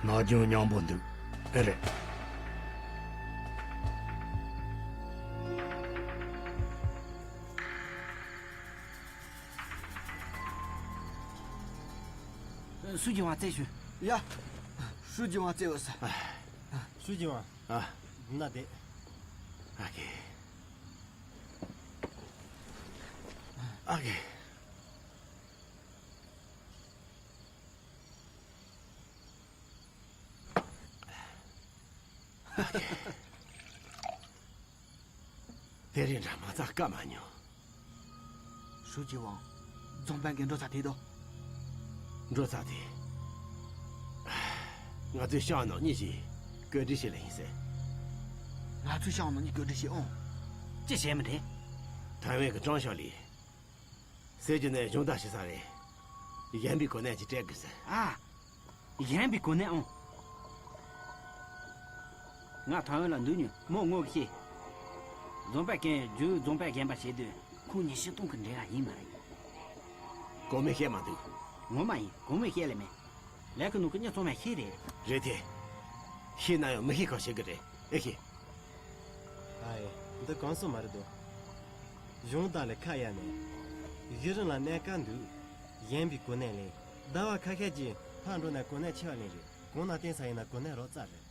ནམ་རྒྱུན་མཉམ་པོ་འདུག་ཨེ་རེད། ཧྲུའུ་ཅི་ཝང་བཙལ་ཞུ། ཡ། ཧྲུའུ་ཅི་ཝང་བཙལ་འོས་ས། ཧྲུའུ་ཅི་ཝང་། ཨ། ན་དེ། ཨ་ཀེ། ཨ་ཀེ། ཨ་ཀེ། དེ་རིང་འདྲ་མ་རྩ་བཀའ་མ་ཉོ། ཧྲུའུ་ཅི་ཝང་། རྫོང་དཔོན་གྱི་འགྲོ་ས་དེ་དོ། འགྲོ་ས་དེ། ང་ཚོའི་ཤང་ནང་མྱི་ཞིག་བཀོད་སྒྲིག་བྱེད་ལེ་ཡིན་ཟེར། ང་ཚོའི་ཤང་ནང་མྱི་བཀོད་སྒྲིག་བྱེད་ཨང་། ཅི་བྱས་མི་དེ། ཐའེ་ཝན་གྱི་ཀྲང་ཞའོ་ལི། ཟེར་གྱི་ནས་གཞུང་དང་ཞི་ས་རེད། གཞན་པའི་གོ་གནས་ཅིག་སྤྲད་དགོས་ཟེར། ཨ། གཞན་པའི་གོ་གནས་ཨང་། ང་ཐའེ་ཝན་ལ་འདུག་མྱོང་མོ་ངོ་ཤེས། རྫོང་དཔོན་རྒན་རྒྱུ་རྫོང་དཔོན་རྒན་པ་བྱེད་དུས་ཁོང་ཉིན་ཤི་སྟོང་གི་འབྲེལ་བ་ཡིན་མ་རེད། གོ་མི་ཤེས་མ་འདུག། ངོ་མ་ཡིན། གོང་མས་བཤད་ལེ་མེད། ལས་ཀ་ནང་གི་གཉེན་ཚང་མས་ཤེས་རེད། རེད་དེ། ཤེས་ན་ཡང་མི་ཤེས་གང་བཤད་གི་རེད། ཨེ་ཤེས། ཨ་ཡེ། འདི་གང་སོང་མ་རེད་དོ། གཞུང་དག་ལ་ཁ་གཡར་ནས། གཞི་རིམ་ལ་གནད་འགག་འདུག་གཞན་པའི་གོ་གནས་ལེན། ཟླ་བ་ཁ་ཤས་ཀྱིས་ཕར་འགྲོ་ན་གོ་གནས་ཆེ་བ་ལེན་རེད། གང་ན་བརྟེན་ས་ཡིན་ན་གོ་གནས་རོགས་རྩ་རེད།